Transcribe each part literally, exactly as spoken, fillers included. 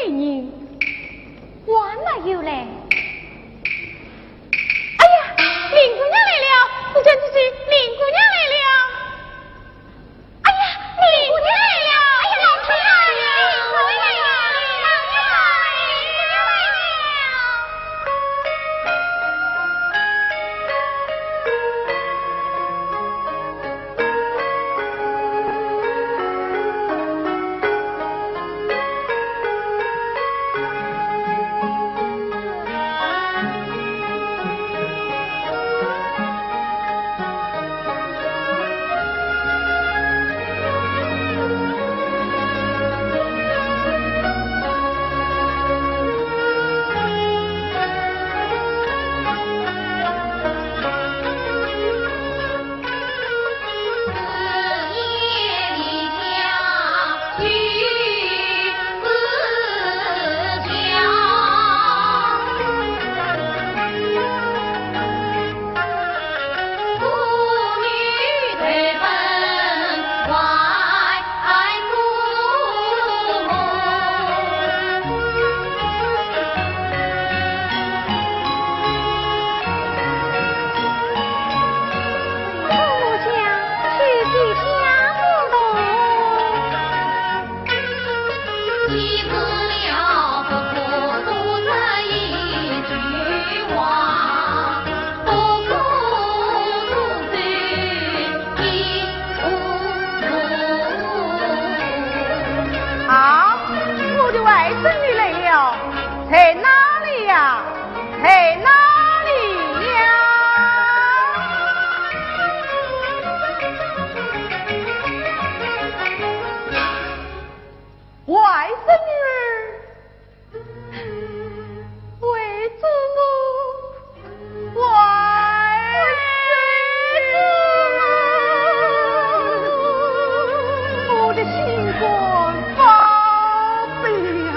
美女，我哪有来？哎呀，林姑娘来了！姐姐，姐姐，林姑娘来了！哎呀，林姑娘来了！哎呀，老太太，林姑娘来了！林姑娘来了！啊，我的外孙女来了，在哪里呀？在哪里呀？外孙女儿。 为祖母，为祖母，我的心肝宝贝呀！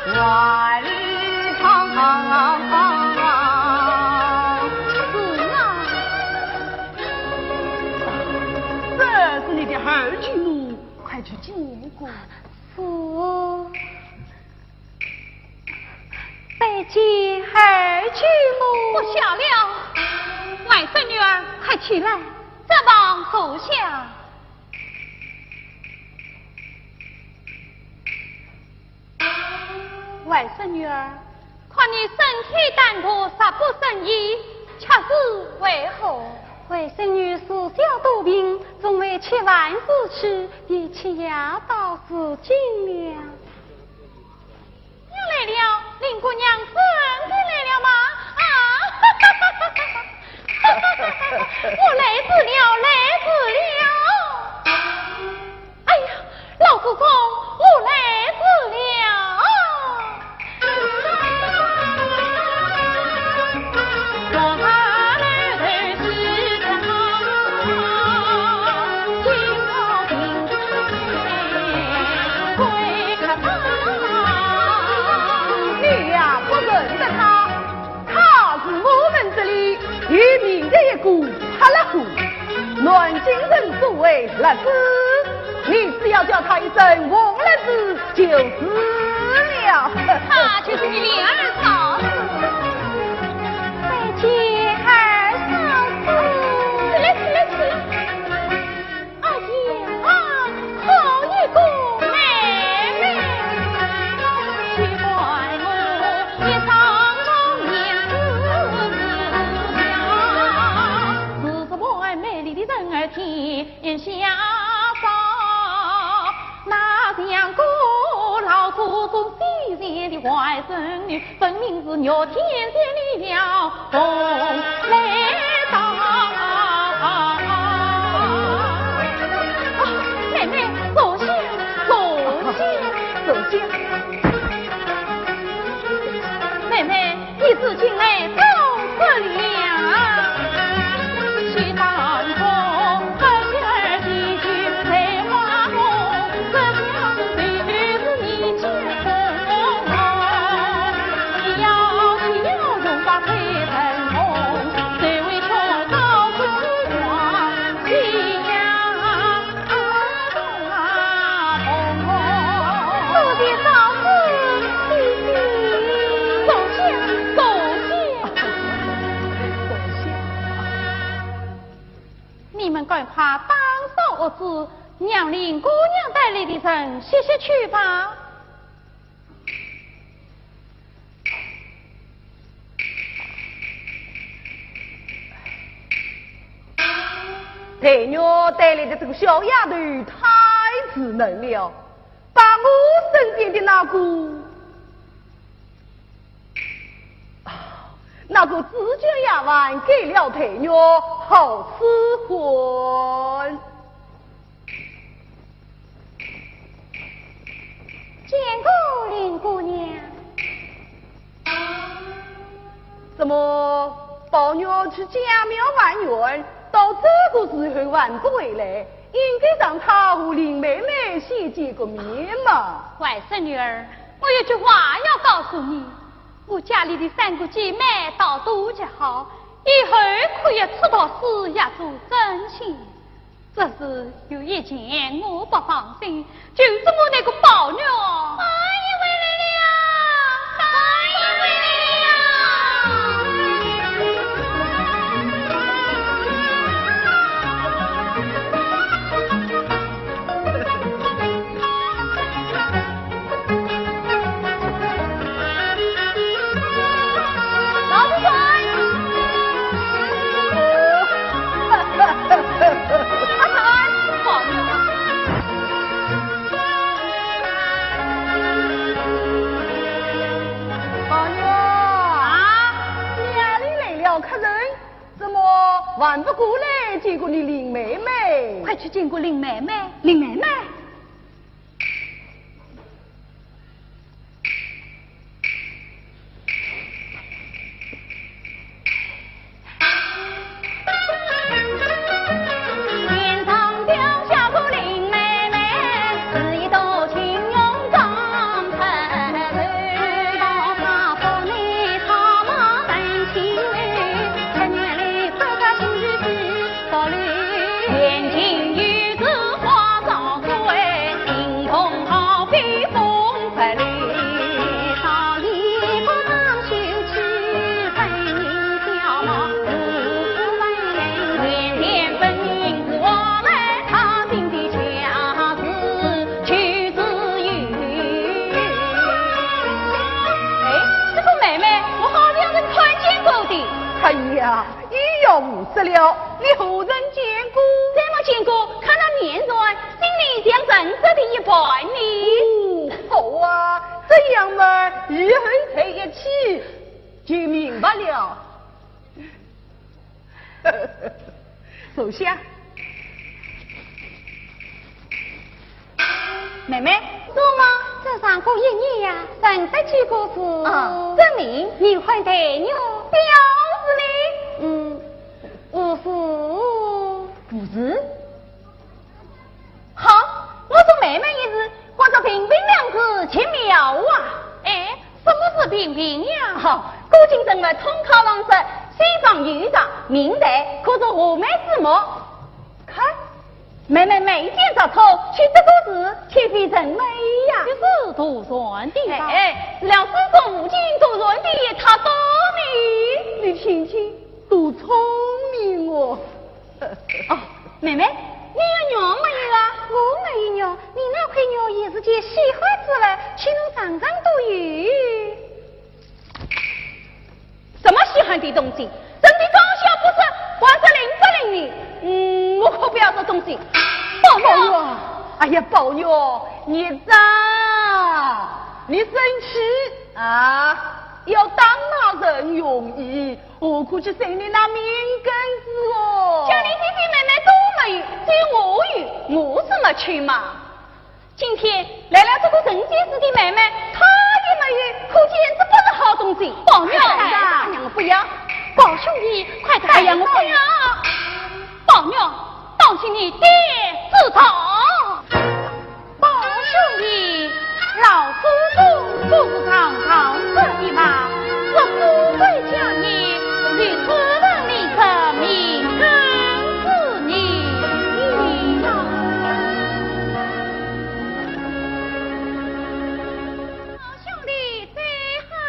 是啊。这是你的二舅母，快去见过。是。拜见二舅母。不小了，外孙女儿，快起来，这旁坐下。 外孙女儿，看你身体单薄，十不胜衣，却是为何？外孙女自小多病，从未吃饭之处，也吃药到如今了。又来了，林姑娘真的来了吗？啊！我来迟了，来迟了。 哎呀，老祖宗，我来迟了。你呀，不认得他。 他是我们这里有名的一个泼辣货，南京人所谓辣子，你只要叫他一声红辣子就是了。他就是你琏二嫂子。拜见二嫂子。起来，起来，起来。 哎呀，好一个妹妹！天下少，那像个老祖宗先前的外孙女，分明是玉天仙的小凤来到。啊，妹妹，坐下，坐下，坐下。妹妹， 你是近来早出了。多谢嫂子，谢谢。坐下，坐下。你们赶快打扫屋子，让林姑娘带来的人歇歇去吧。 黛玉带来的这个小丫头太稚嫩了，把我身边的那个，啊，那个主角丫鬟给了黛玉，好伺候。 见过林姑娘。怎么，宝玉去家庙还愿，到这个时候还不回来？应该让他和林妹妹先见个面嘛。外甥女儿，我有句话要告诉你，我家里的三个姐妹倒都极好，以后可以出头事业做生意。 只是有一件我不放心，就是我那个宝玉。宝玉回来了，宝玉回来了。老祖宗。阿宝玉。宝玉。啊？哪里来了客人？怎么还不过来见过你林妹妹？快去见过林妹妹，林妹妹。 哎，这个妹妹，我好像曾看见过的。哎呀， 又要胡说了，你何曾见过？怎么见过？看那面容，心里像认识的一般呢。哦，好啊，这样嘛，以后在一起就明白了。坐下。 妹妹。怎么？这上个一年呀，认得几个字？啊，这名。名唤黛玉。表字呢？嗯，无字。无字？好，我送妹妹一字，换作平平两字，极妙啊。哎，什么是平平呀？好，古今人物通考往事，西方有一张名台，可作画眉之目。看， 妹妹眉间着错，取这个字，岂非人美呀？这是杜撰的吧？哎，哎，是了，世上无金杜撰的，他懂的。你听听，多聪明哦。哦，妹妹，你有玉没有啊？我没有玉，你那块玉也是件稀罕之物，岂能常常都有？ 什么稀罕的东西？人的长相不是，还是灵不灵呢？嗯，我可不东西。宝玉，宝玉，哎呀，宝玉，你咋，你生气啊？要打骂人容易，何苦去生你那命根子哦？叫你姐姐妹妹都没有，只有我有，我是没去嘛。今天来了这个人间世的妹妹，她也没有，可见这不是好东西。宝玉，哎呀，大娘不要。宝兄弟，快点，哎呀，我不要。宝玉，当心你爹知道。宝兄弟，老祖宗不是常常说的吗？若富贵家业，就注定你这命根子呢。宝兄弟，走好。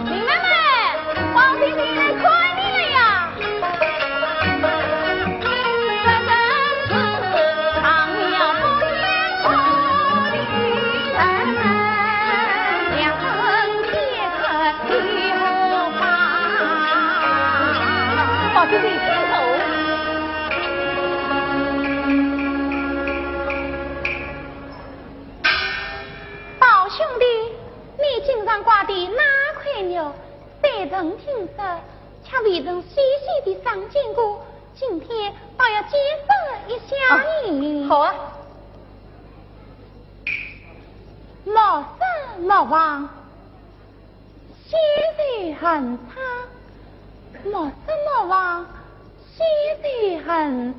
林妹妹，宝姐姐来看你了呀！宝姐姐，请坐。 宝兄弟，你经常挂的那块玉，虽然听说，却未曾细细地赏鉴过，今天倒要见识一下呢。啊，好啊。莫说莫忘， 仙寿恒昌，莫说莫忘，仙寿恒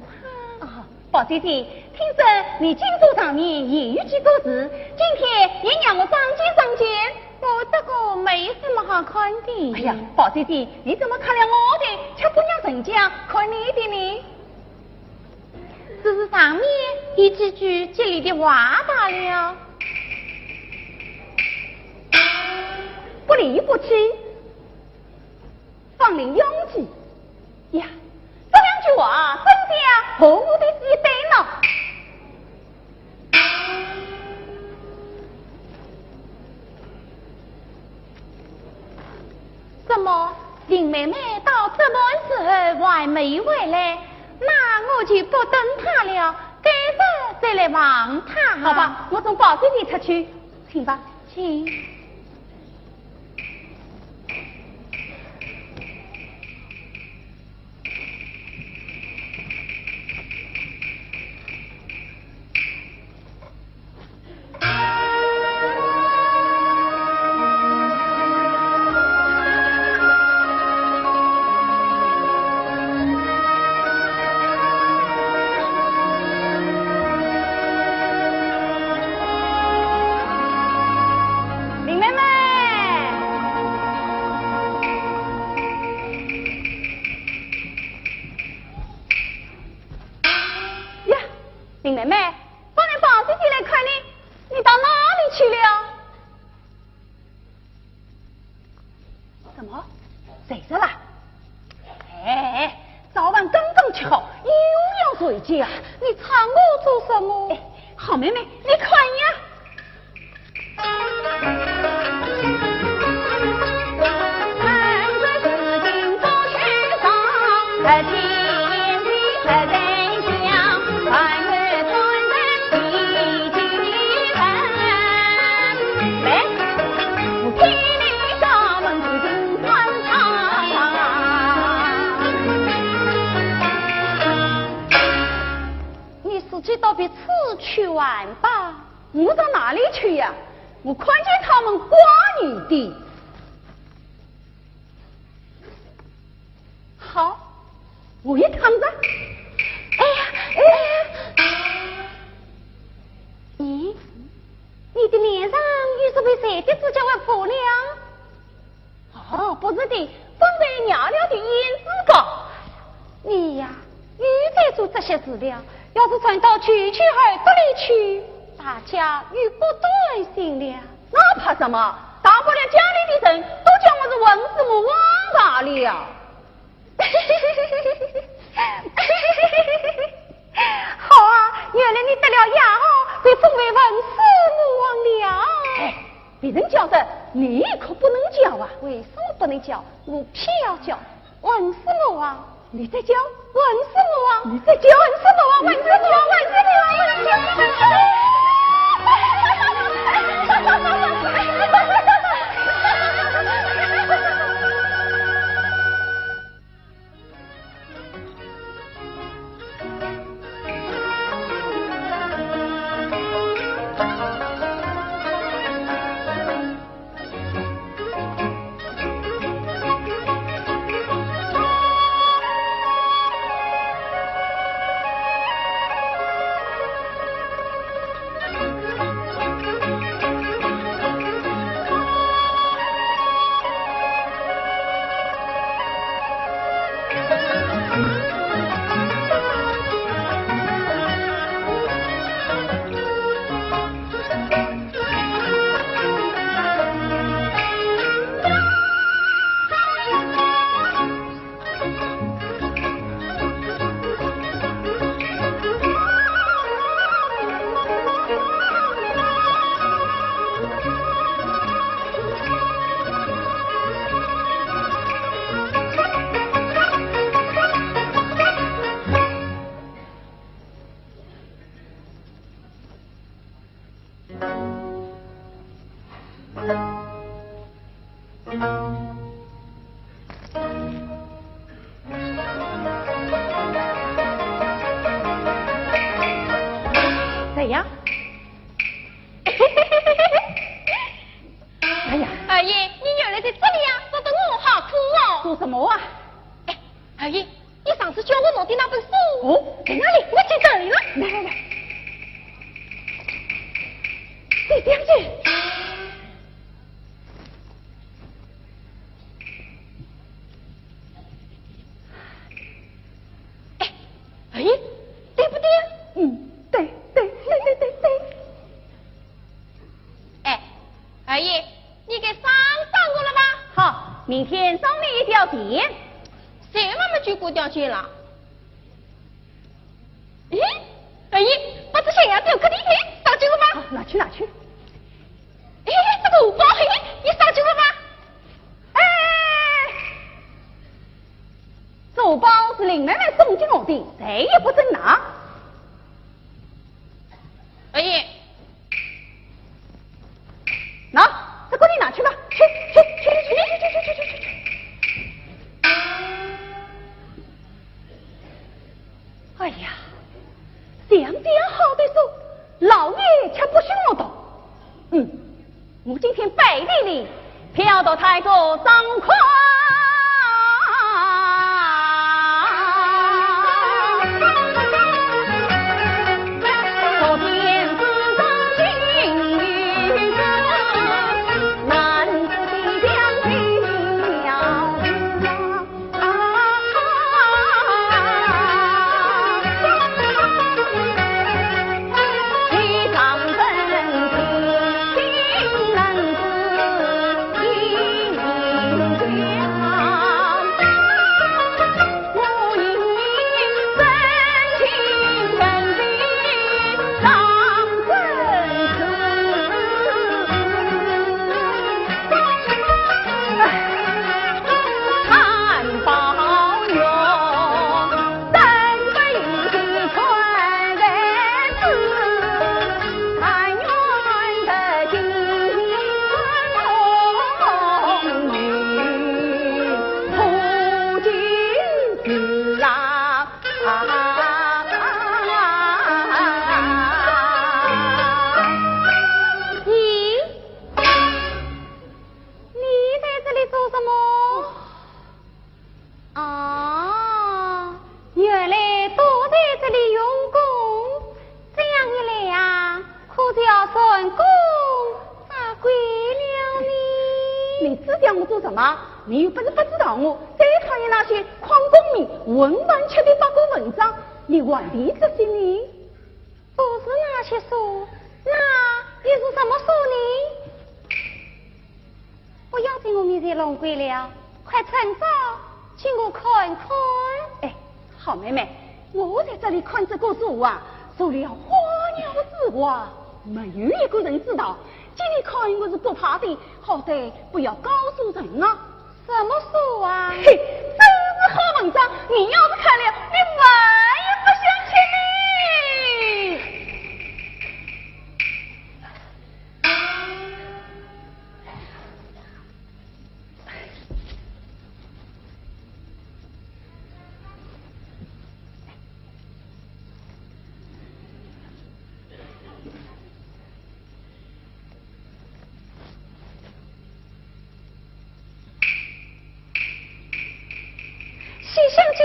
昌。啊，宝姐姐，听说你今朝上面也有几个字，今天也让我赏鉴赏鉴。我这个没什么好看的。哎呀，宝姐姐，你怎么看了我的，却不让人家看你的呢？ 只是上面一几句吉利的话罢了。不离不弃，芳龄永继。呀，这两句话真像和我的一对呢。 怎么，林妹妹到这般时候还没回来？那我就不等她了，改日再来望她。好吧，我送宝姐姐出去，请吧。请。 林妹妹。呀，林妹妹，刚才宝姐姐来看你，你到哪里去了？ 什么？睡着了？哎，早饭刚刚吃好，又要睡觉。你吵我做什么？哎，好妹妹，你看呀。 你自己到别处去玩吧。我到哪里去呀？我看见他们刮你的。 好，我也躺着。哎呀，哎呀！咦，你的脸上又是被谁的指甲划破了？哦，不是的，方才尿尿的胭脂膏。你呀，又在做这些事了。要是传到舅舅耳朵里去，大家又不对劲了。那怕什么？大不了家里的人都叫我是文字魔王罢了。好啊，原来你得了雅号，被封为文字魔王了。哎，别人叫的，你可不能叫啊。为什么不能叫？我偏要叫。文字魔王，你在叫？文字魔王，你在叫？文字魔王，文字魔王，文字魔王，文字魔王。怎样？哎呀，二爷，你原来在这里呀，说得我好苦哦。苦什么啊？哎，二爷，你上次叫我拿的那本书。哦，在哪里？我记得了。来来来，这边去。哎，二爷，对不对？嗯，对对对对对对。哎，二爷，你该赏赏我了吧？好，明天赏你一吊钱。谁妈妈就过吊钱了？咦，二爷，把这象牙雕刻的，嘿，赏给我吧。好，拿去拿去。哎，这个荷包，嘿，也赏给我吧。哎，这荷包是林妹妹送给我的，谁也不准拿。二爷，喏，这个你拿去吧，去去去去去去去去去去。哎呀，像这样好的书，老爷却不许我读。嗯，我今天背地里 飘到太公上看。咦，你在这里做什么？ 啊，原来躲在这里用功，这样一来呀，可就要蟾宫发贵了呢。你指点我做什么？你又不是不知道我，最讨厌那些诓功名、混饭吃的八股文章，你还提这些呢？不是那些书，那又是什么书呢？在我面前弄鬼了，快趁早给我看看。哎，好妹妹，我在这里看这个树啊，除了花鸟之外，没有一个人知道。给你看我是不怕的，好歹不要告诉人啊。什么树啊？嘿，真是好文章，你要是看了，你万一不相信呢。西厢记。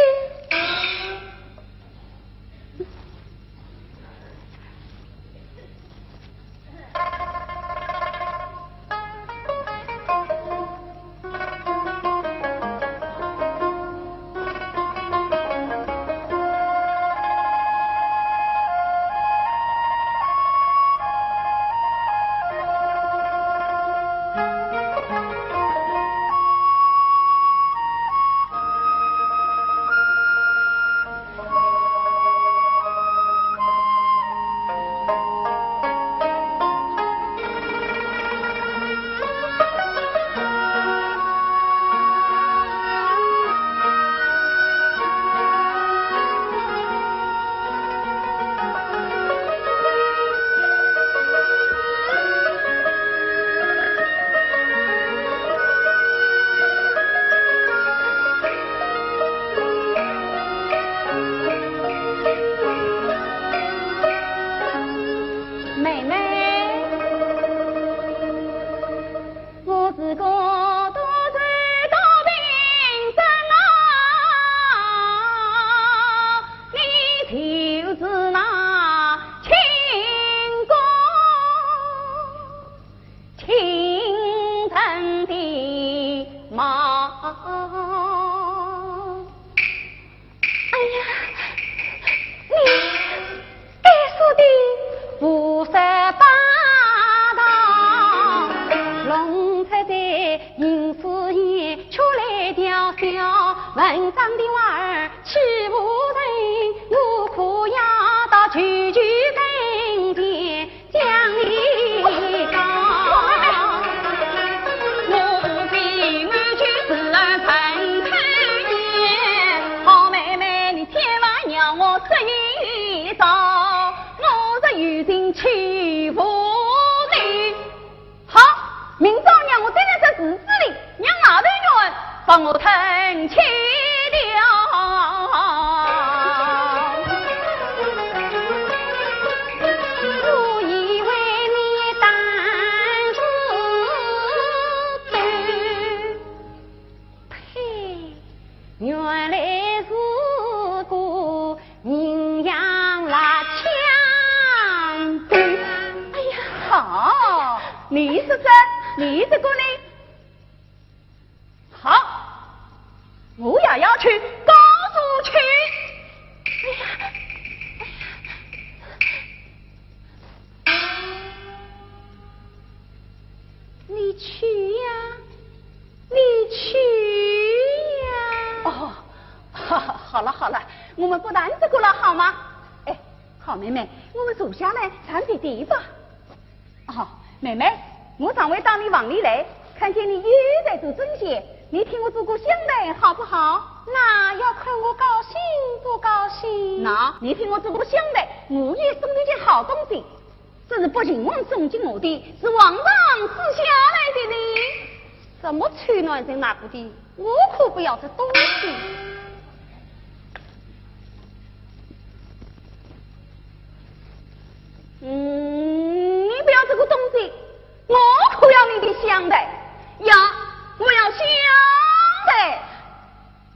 妹妹，我是个多才多病症啊，你就是那清宫 清晨的梦。哎呀，你该死的胡说八道，弄出的淫诗言，出来调笑，文章的娃儿欺负人，我可要到舅舅跟前 讲一讲，我不信我就是人看见。好妹妹，你千万要我说一招，我是有心欺负你。好，明朝让我站在这柱子里， 让外头人把我吞吃掉。我以为你胆子大，呸，原来是个人仰辣枪头。哎呀，好，你说这，你这个呢？ 好，我也要去告诉去。哎呀，哎呀，你去呀，你去呀。哦，好，好了好了，我们不谈这个了，好吗？哎，好妹妹，我们坐下来谈别的吧。 哦，妹妹，我上回到你房里来，看见你又在做针线，你替我做个香袋好不好？那要看我高兴不高兴。那你替我做个香袋，我也送你件好东西。这是北静王送给我的，是皇上赐下来的呢。什么臭男人拿过的？ 我可不要这东西。嗯，你不要这个东西，我可要你的香袋呀！我要香袋。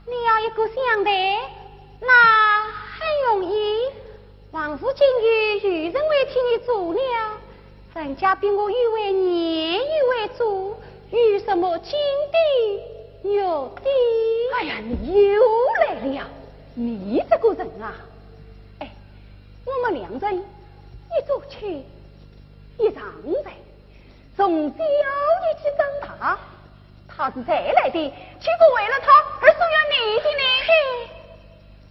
你要一个香袋，那很容易。 王府今后有人会替你做了，人家比我又会念又会做，有什么金的、玉的？哎呀，你又来了，你这个人啊！哎，我们两人一桌吃，一床睡，从小一起长大，他带来的，岂不为了他而索要你的呢？嘿，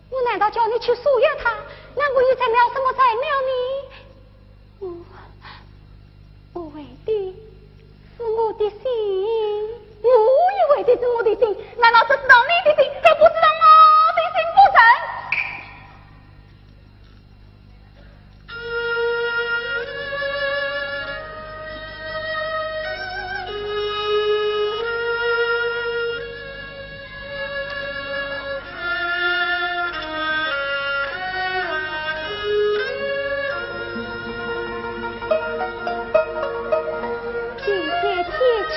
我难道叫你去索要他？那我又在聊什么财了呢？我，我为的是我的心。我也为的是我的心，难道只知道你的心，而不知道我的心不成？ 今天天气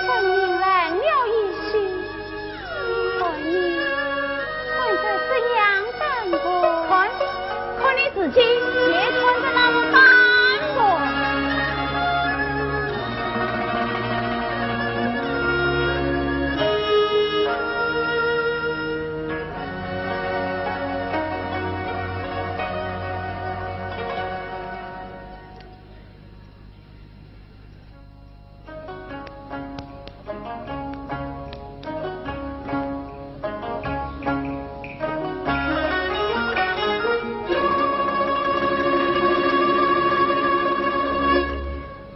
分明冷了一些，看你穿得怎样打扮？看，看你自己也穿得那么单薄。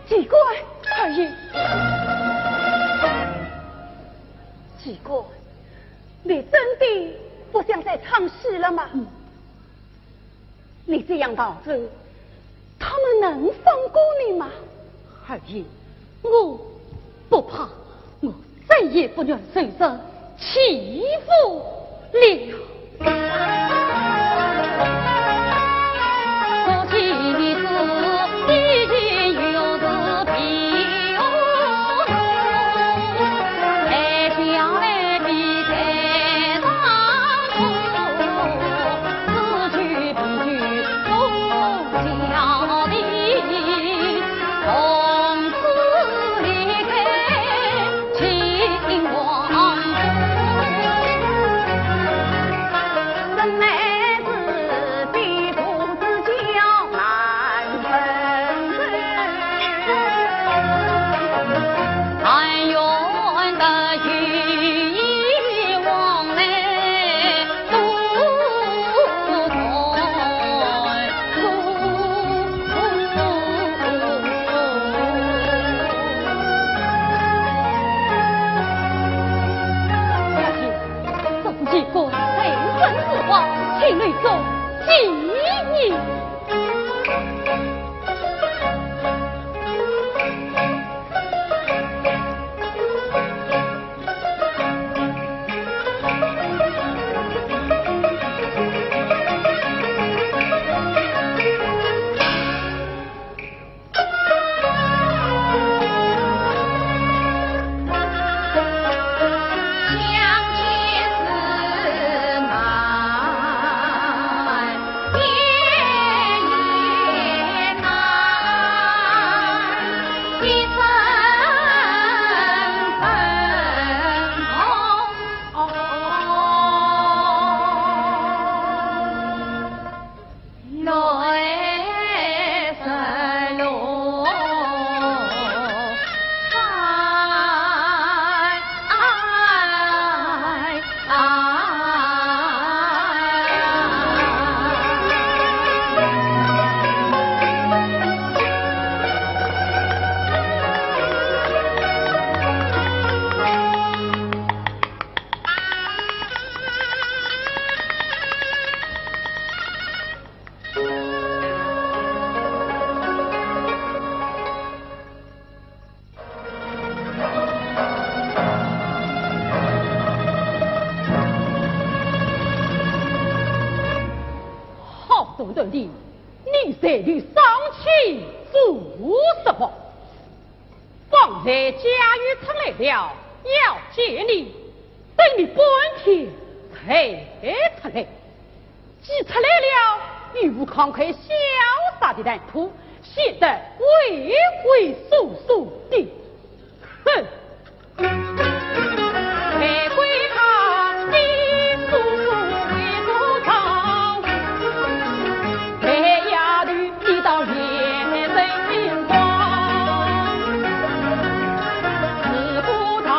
机关，二爷。机关，你真的不想再唱戏了吗？嗯。 你这样逃走，他们能放过你吗？二爷，我不怕，我再也不愿受人欺负了。小姐，这是一个人生之话，请你做记念。 好端端的，你在这上去做什么？方才家眷出来了，要见你，等你半天才出来。 既出来了，又不慷慨潇洒的谈吐，显得畏畏缩缩的。哼！玫瑰花的叔叔为不着，白丫头你倒也真光，吃不到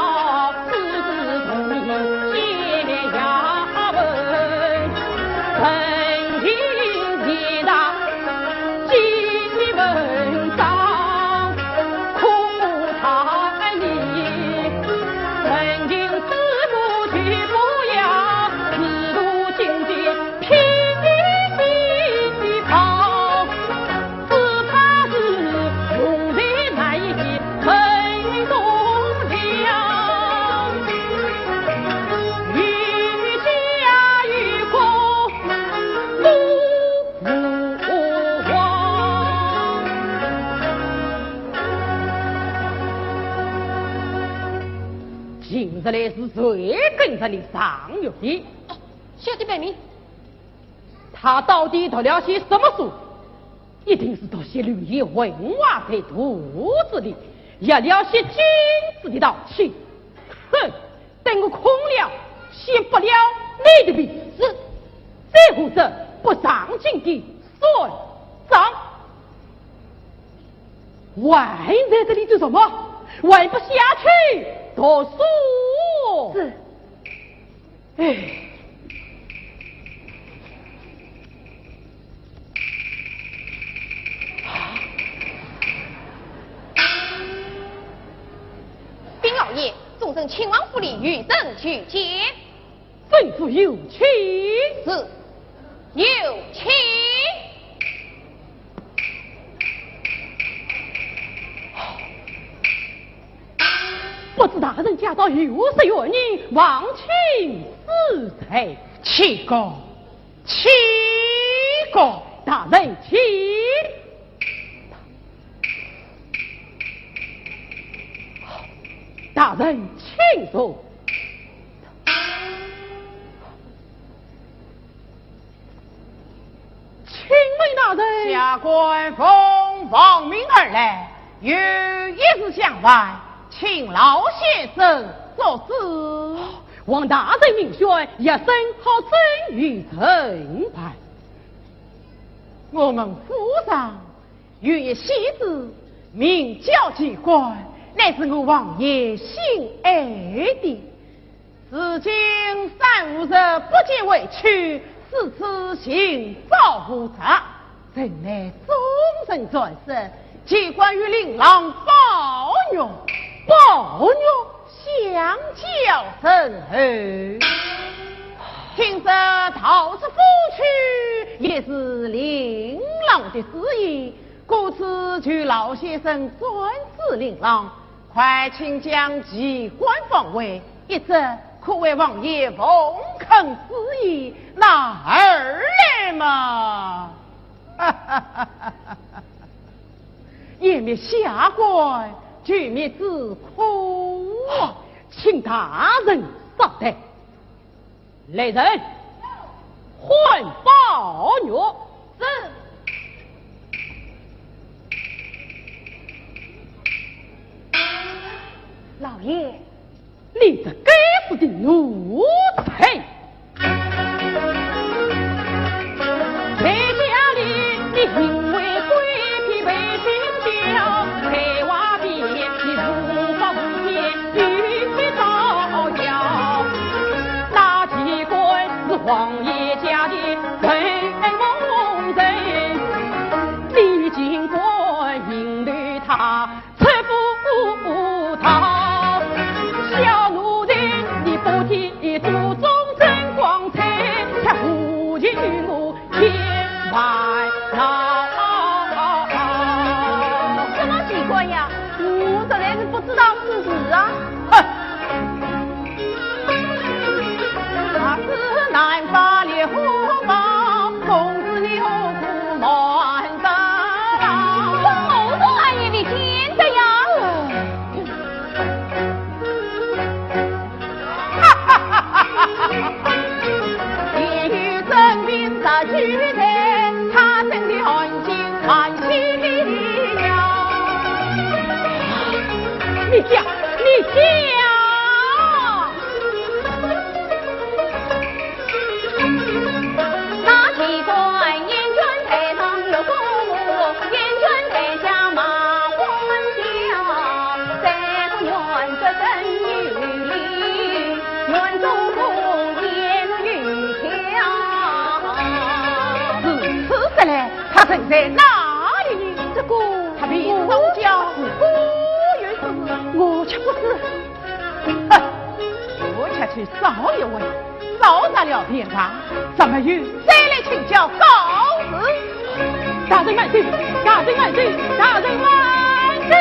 近日来是谁跟着你上学的？哎，小的拜明。他到底读了些什么书？一定是读些流言文化在肚子里，压了些金子的淘气。哼，等我空了，掀不了你的皮。是。再或者不上进的算账。 还在这里做什么？还不下去读书？是。哎。禀老爷，众人请往府里，有人求见。 吩咐有请。是，有请。不知大人驾到，有何原因？望请恕罪。起告，起告。大人请。 大人请坐。请问大人。下官奉王命而来，有一事相烦，请老先生作主。望大人明宣，学生好怎样办？我们府上 有一戏子，名叫机关，乃是我王爷心爱的。如今三五日不见回去，四处寻找无着，城内众人传说，机关与令郎抱虐。抱虐？相交甚厚。听说逃出府去，也是令郎的主意。 故此求老先生专治令郎，快请将机关放回，一则可为王爷奉劝之意，那二来嘛，也灭下官，就灭子科。请大人稍待。 来人，唤宝玉。是。老爷。你这该死的奴才！在家里，你行为乖僻，被心教，在外边，你无法无天，与世造谣。 那机关是王爷家的承蒙人，你竟敢引诱他出府逃。小奴才，你不提祖宗争光彩，却无情于我 天外闹。什么机关呀？我实在是不知道此事啊。哼！若是南方烈火冒，公子你何苦瞒得牢？我说哎呀，你听着呀。 你讲，你讲。如此说来，他人在哪里呢？这个，他便是东郊，我有什么？我却不知。 哼，我且去找一回，找着了便罢，怎么又再来请教告示？大人慢走，大人慢走，大人慢走！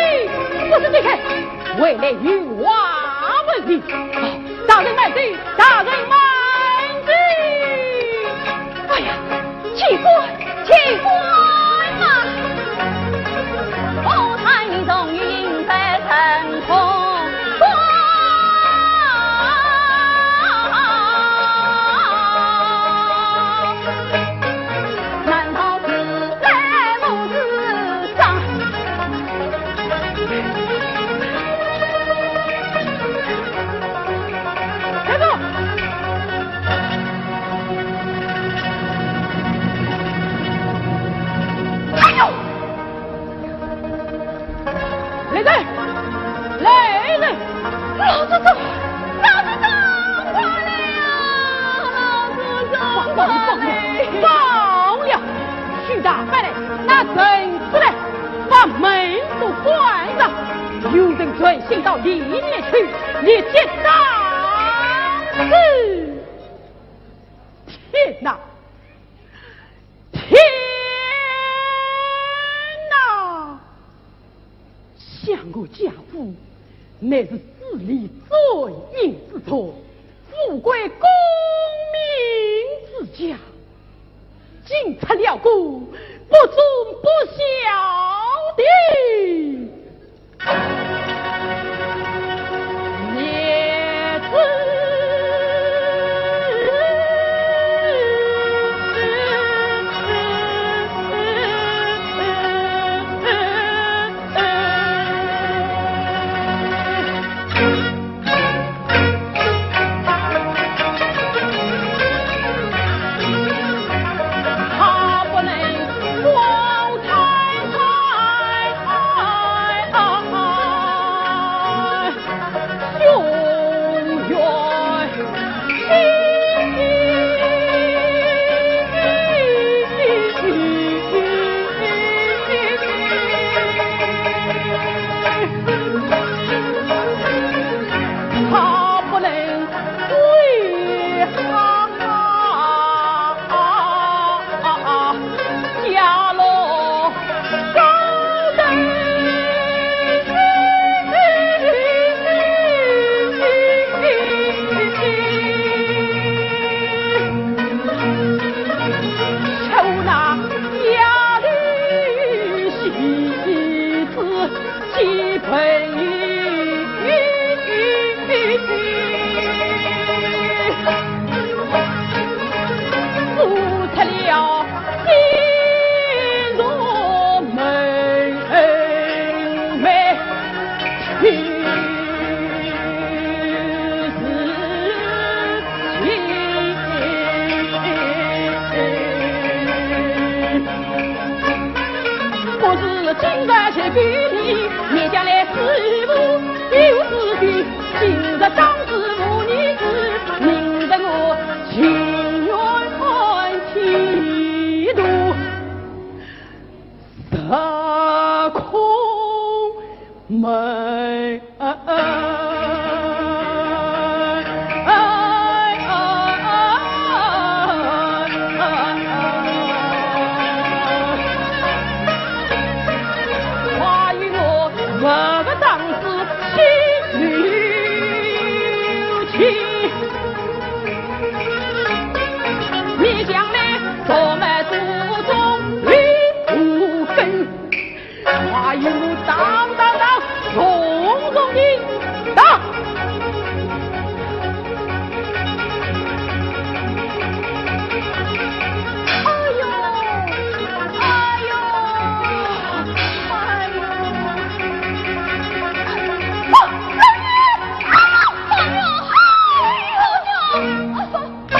不是这个，回来有话问你。啊，大人慢走，大人慢走！哎呀， 机关，机关啊！里面去，你去打死！天哪！天哪！想我家父乃是治理簪缨之族，富贵功名之家， 竟出了个不忠不孝的孽子。不是今日是比你，你将来是无有子弟，今日当是无你子，明日我情愿换剃度，实空门。 你将来做么祖宗立无根， 哎呦，当当当，重重的打！哎呦，哎呦，哎呦！啊，老爷！啊，老爷！啊，老爷！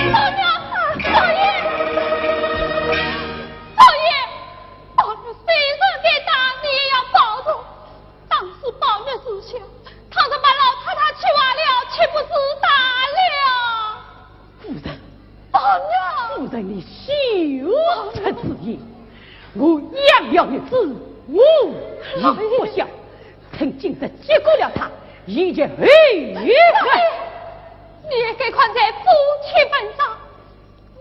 啊，老爷！啊，老爷！老爷！ 宝玉虽然被打，你也要保重。当时宝玉知晓，倘若把老太太气坏了，岂不是大了？夫人，宝玉！夫人，你休出此言。我养了孽子，我也不孝。趁今日结果了他，以绝后患。你也该看在夫妻份上，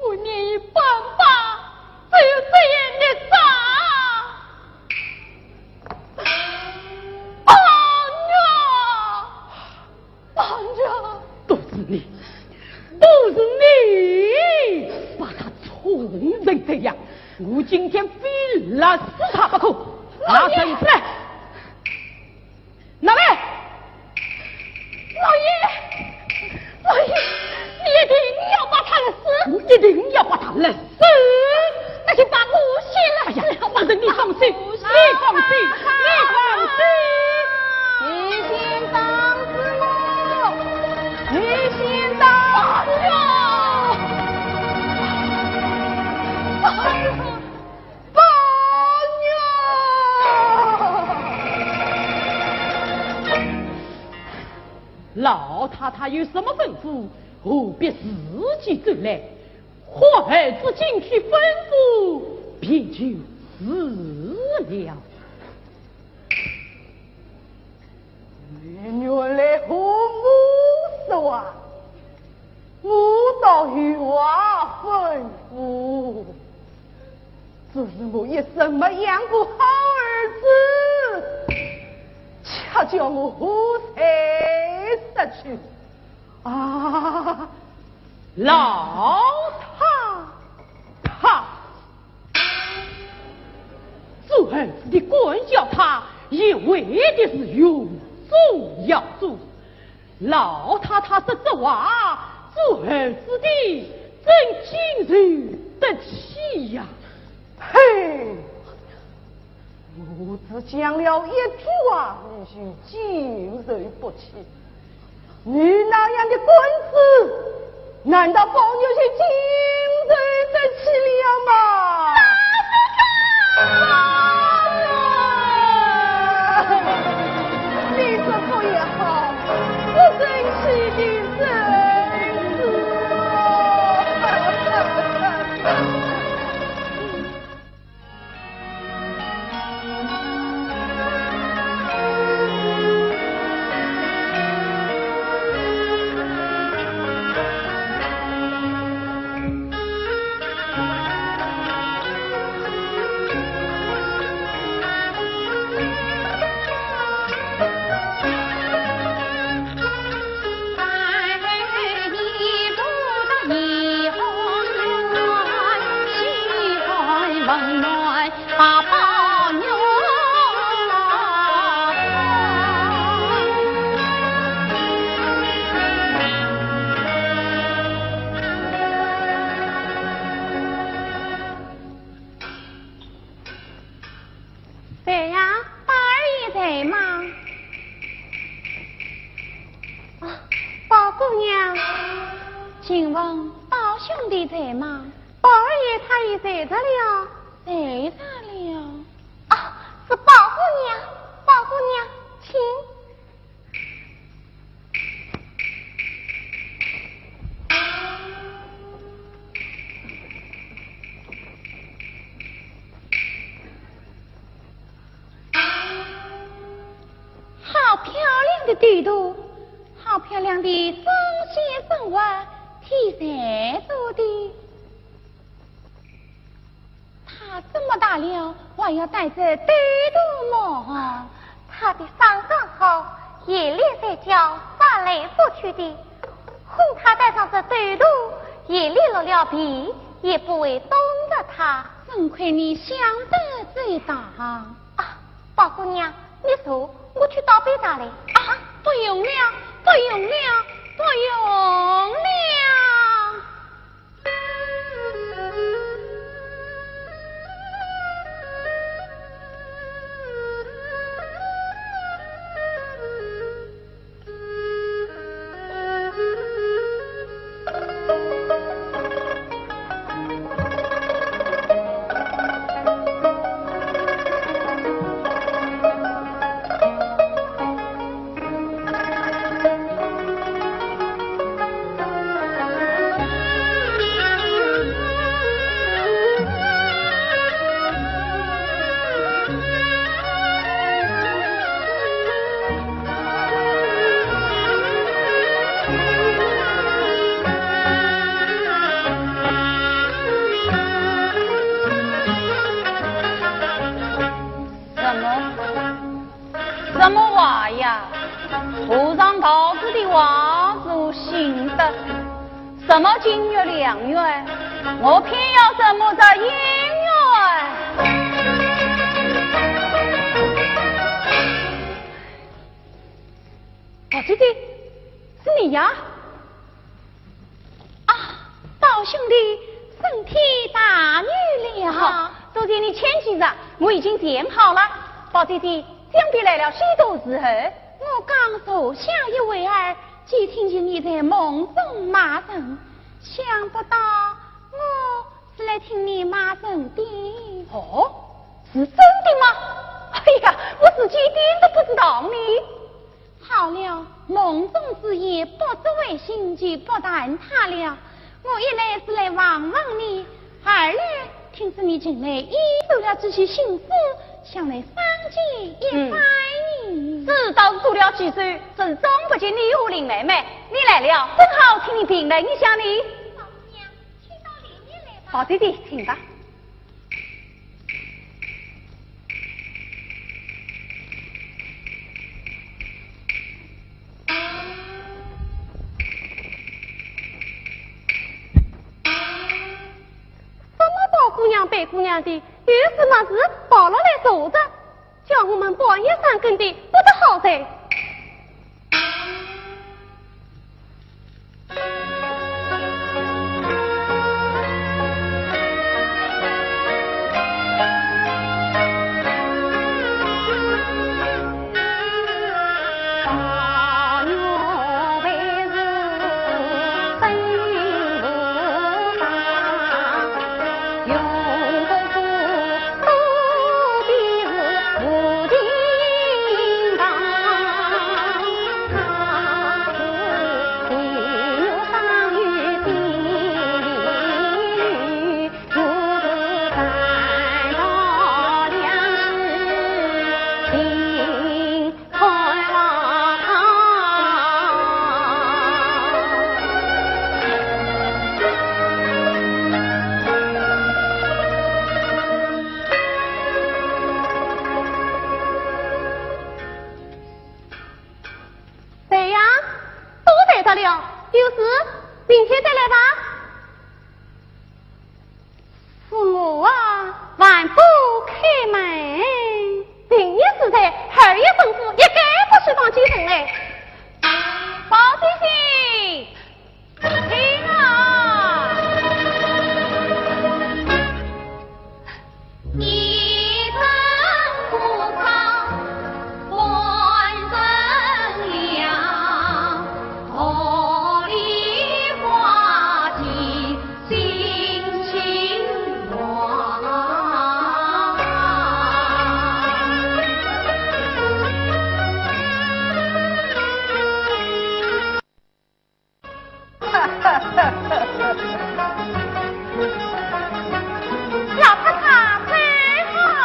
我年已半百，只有这一日长。宝玉，宝玉。都是你，都是你把他宠成这样，我今天非勒死他不可。拿绳子来。 拿来！老爷，老爷，你一定要把他勒死。我一定要把他勒死。那就把我先勒死。哎呀，夫人，你放心，你放心，你放心。你先打死我，你先打死我。 宝玉！老太太有什么吩咐，何必自己走来？或儿子进去吩咐，便就是了。原来和我说话，我倒有话吩咐。只是我一生没养过好儿子，恰叫我和谁说去啊？老太太，做儿子的管教他，一味的是用中药做。老太太说这话，做儿子的怎经受得起呀？嘿，我只讲了一句话，你就经受不起。你那样的棍子，难道宝玉就经受得起了吗？你说不也好，不争气的人子。谁呀？宝二爷在吗？啊，宝姑娘。请问宝兄弟在吗？宝二爷他已睡着了。睡着了。啊，是宝姑娘，宝姑娘，请。 好漂亮的兜肚，好漂亮的针线生活，替谁做的？ 他这么大了，还要戴这兜肚么？他的伤刚好，夜里睡觉翻来覆去的，哄他戴上这兜肚，夜里落了皮也不会冻着他。真亏你想得周到。啊，宝姑娘，你坐，我去倒杯茶来。啊，不用了，不用了，不用了。 什么？ 什么话呀？和尚道子的话是信的，什么金玉良缘，我偏要什么这姻缘？宝姐姐，是你呀？ 啊，宝兄弟，参见大女了。好，多谢你牵记着，我已经填好了。宝姐姐，江边来了许多时候？我刚坐下一会儿，就听见你在梦中骂人，想不到我是来听你骂人的。哦，是真的吗？哎呀，我自己一点都不知道呢。 好了，梦中之言不足为信，就不谈它了。我一来是来望望你，二来听说你近来也受了这些心事，想来商借一番呢。知道是做了几手，真正不及你和林妹妹。你来了，正好替你评论一下呢。宝姑娘，请到里面来吧。宝姐姐，请吧。 什么宝姑娘、白姑娘的，有事没事跑了来坐着，叫我们半夜三更的不得好哉。 谁呀？都睡着了，有事明天再来吧。是我啊，万不开门。今夜是在二爷吩咐，一概不许放街头哎。宝姐姐， 老太太，走好。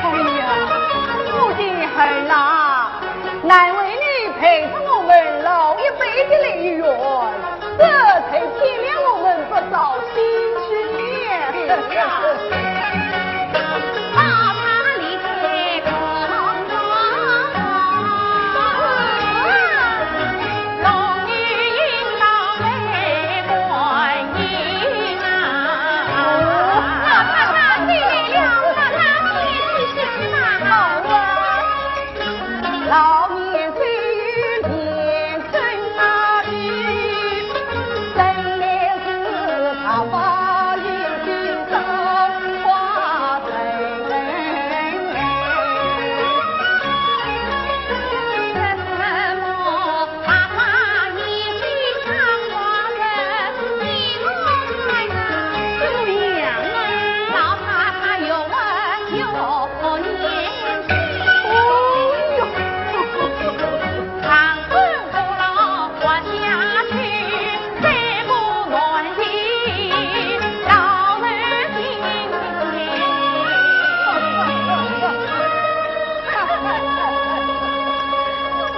哎呀，我的儿啊，难为你陪着我们老一辈的累月，这才添了我们不少新趣呢。对呀。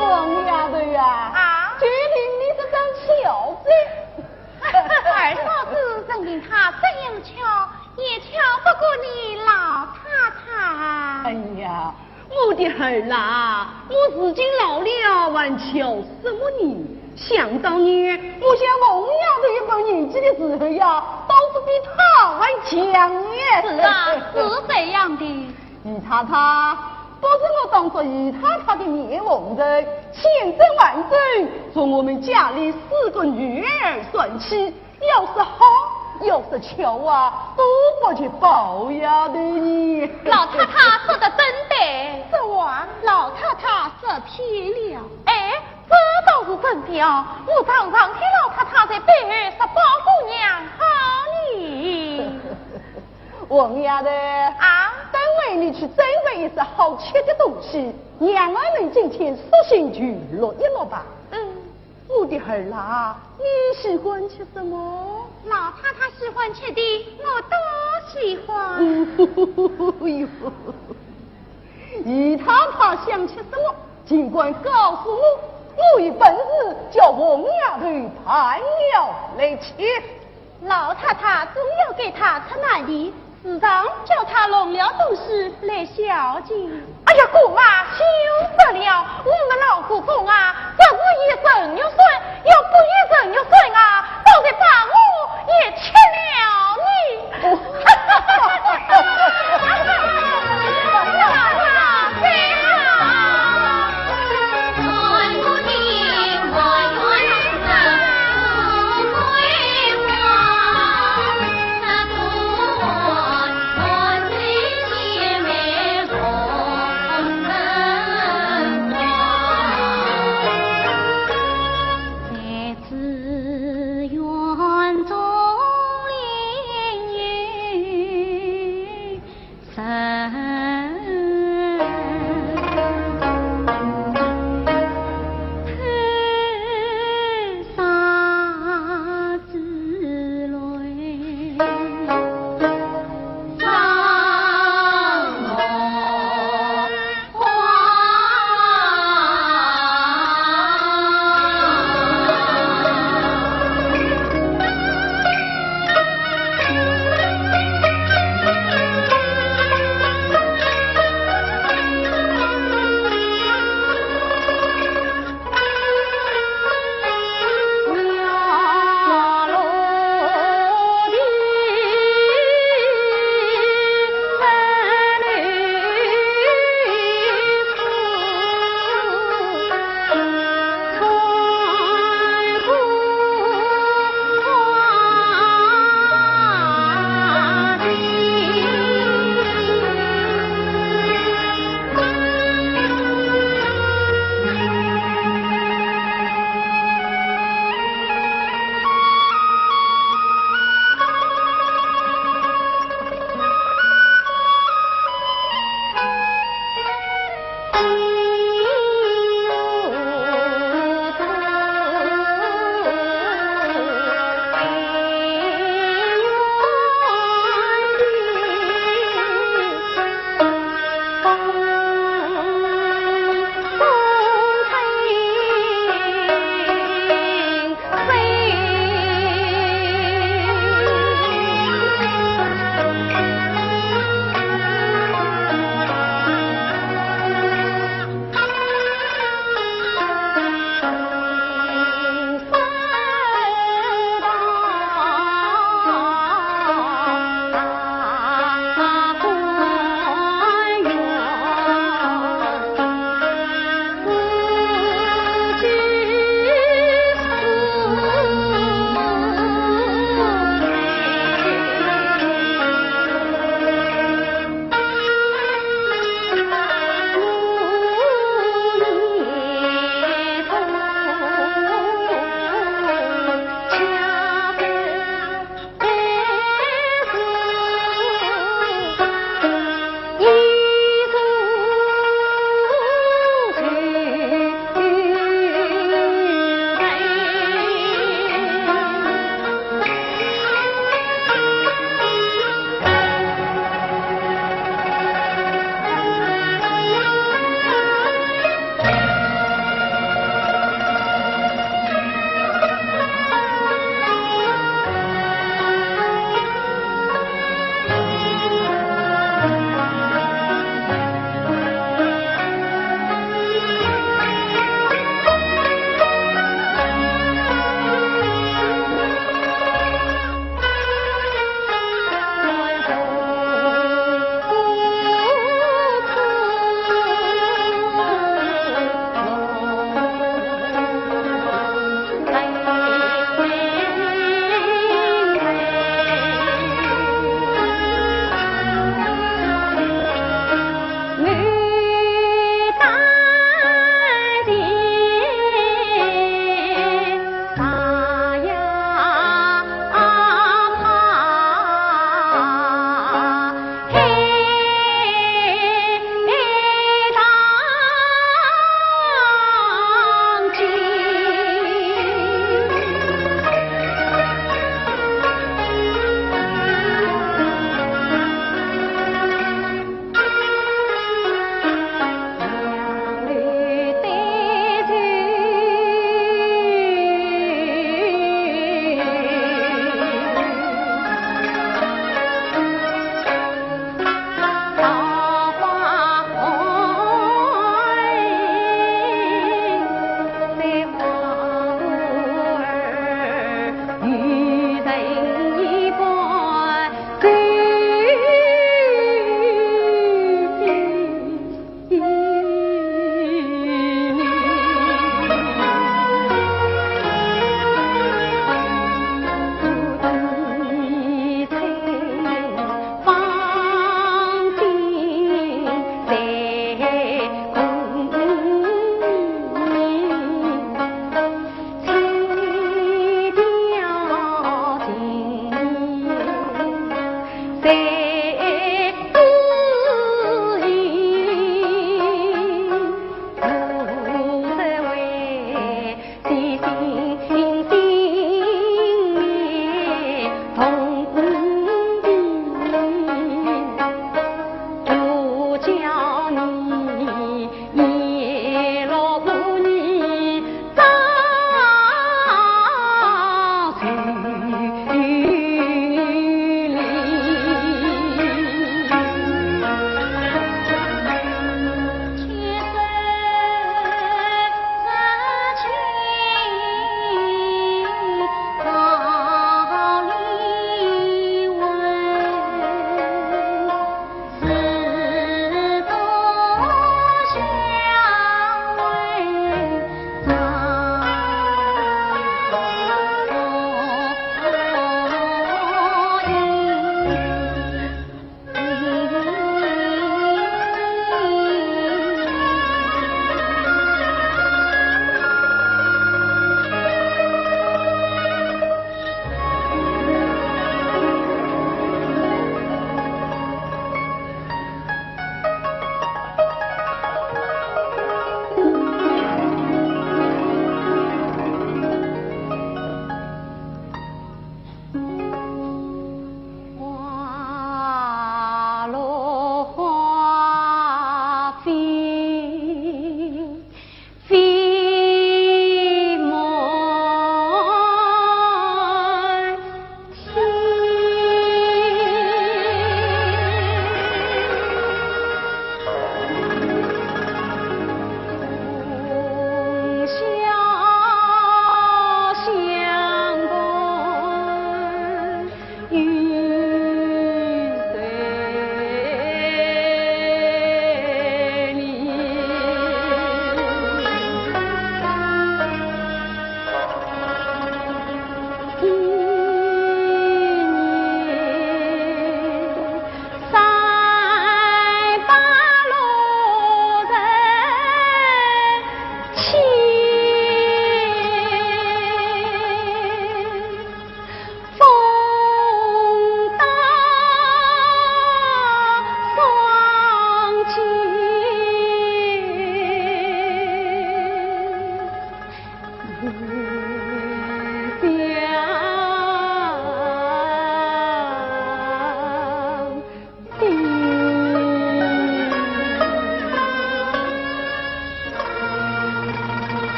王丫头呀，啊？就凭你这张巧嘴。二嫂子，任凭她怎样巧，也巧不过你老太太。哎呀， 我的儿啊，我如今老了，还巧什么呢？想当年，我像凤丫头一般年纪的时候呀，倒是比她还强呢。是啊，是这样的。姨太太，不是我当着姨太太的面奉承，千真万真，从我们家里四个女儿算起， 要是好，要是巧啊，都不及宝丫头呢。老太太说得真对。这话老太太说偏了。哎，这倒是真的哦，我常常听老太太在背后说宝姑娘好呢。王丫头，啊？等会你去准备一些好吃的东西，让我们今天索性就乐一乐吧。嗯。我的儿啊，你喜欢吃什么？老太太喜欢吃的，我都喜欢。哎呦，姨太太想吃什么，尽管告诉我，我有本事叫红丫头盘腰来吃。老太太总要给她出难题，时常叫她弄了东西来孝敬。哎呀，姑妈，休得了，我们老祖宗啊，这是一人一孙，要不一人一孙啊，早就把我也吃了呢。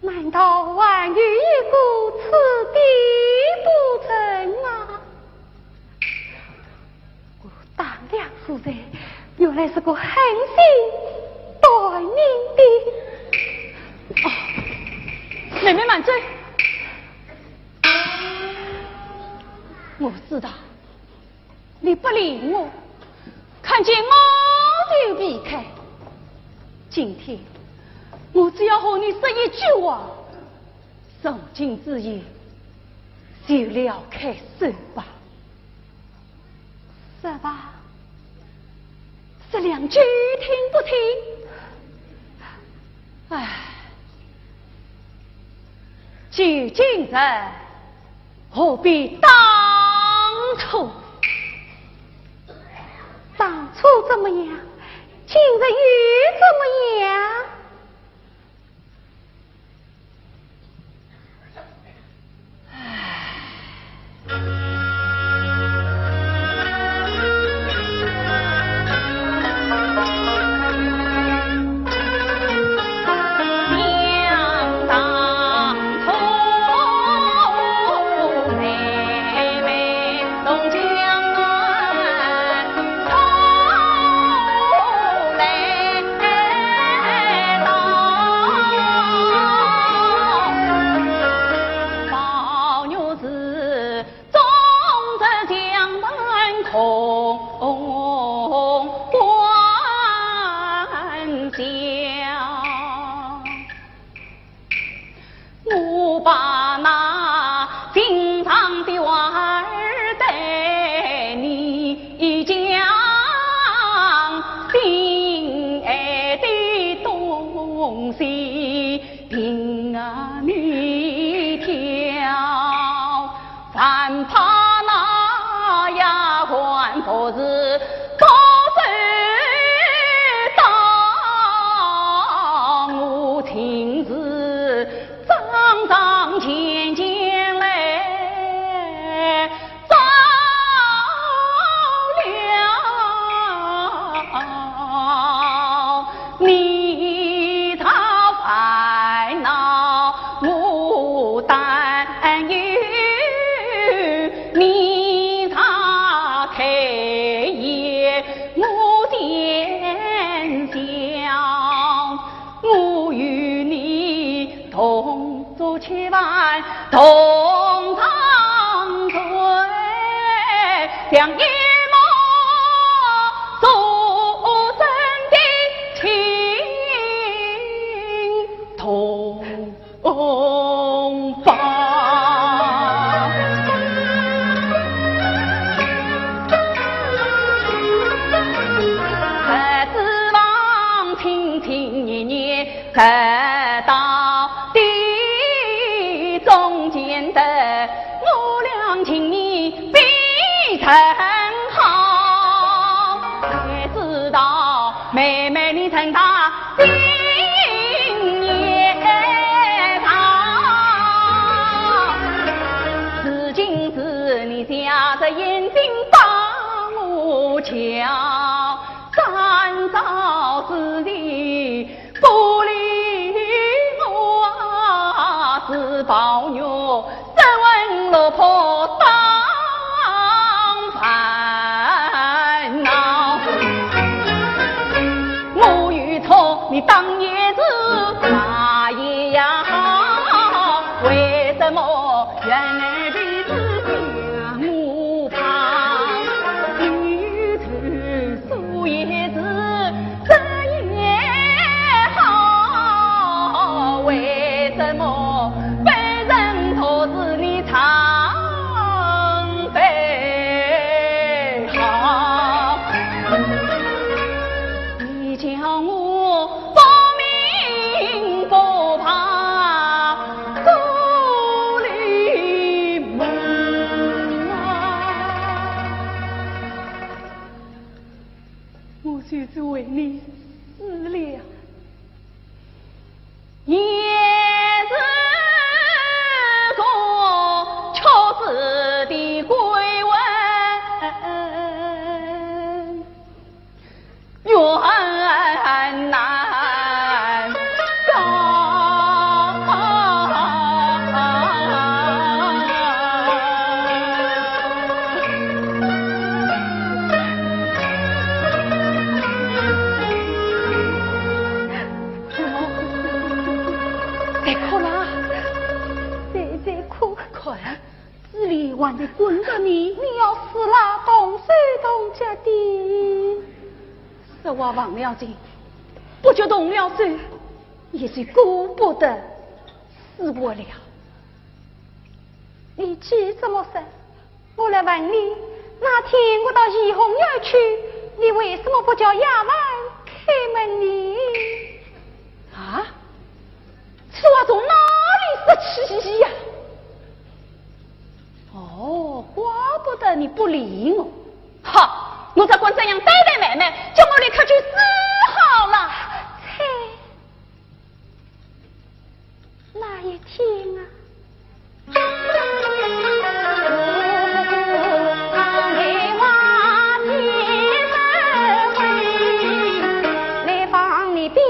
难道还有一个此地不成啊？我当良夫人，原来是个狠心断命的。哦，妹妹慢走。我知道，你不理我，看见我就避开。今天我只要和你说一句话，从今之夜就了开手吧。说吧，说两句听不听？唉，究竟是何必当初？当初怎么样？今日又怎么样？我把那情长的话儿对你讲，心爱的东西凭你挑。 还怕那丫鬟不是高手当，我亲自上上前前来照料。 你他烦恼我担忧，你他开眼我见笑，我与你同坐千万同床睡，像一梦初生的情同胞。孩子郎亲亲热热 看到的中间的，我俩情谊非常好。谁知道妹妹你成大心也长，如今是你瞎着眼睛把我瞧，三朝之地 不理我，只抱我失魂落魄当烦恼。我有错，你当也是，那也要，为什么 原来的是想我怕，低头数也是这也好，为什么被人托住你唱悲号？你叫我不明不白，做 你们啊，我就是为你死了，也是里还在滚着泥，你要死了，动手动脚的。这话忘了情，不觉动了手，也是顾不得死活了。你急什么事？我来问你，那天我到怡红院去，你为什么不叫丫鬟开门呢？啊？此话从哪里说起呀？哦，怪不得你不理我。好，我只管这样对待妹妹，叫我立刻去死好了。切！那一天啊，来帮你兵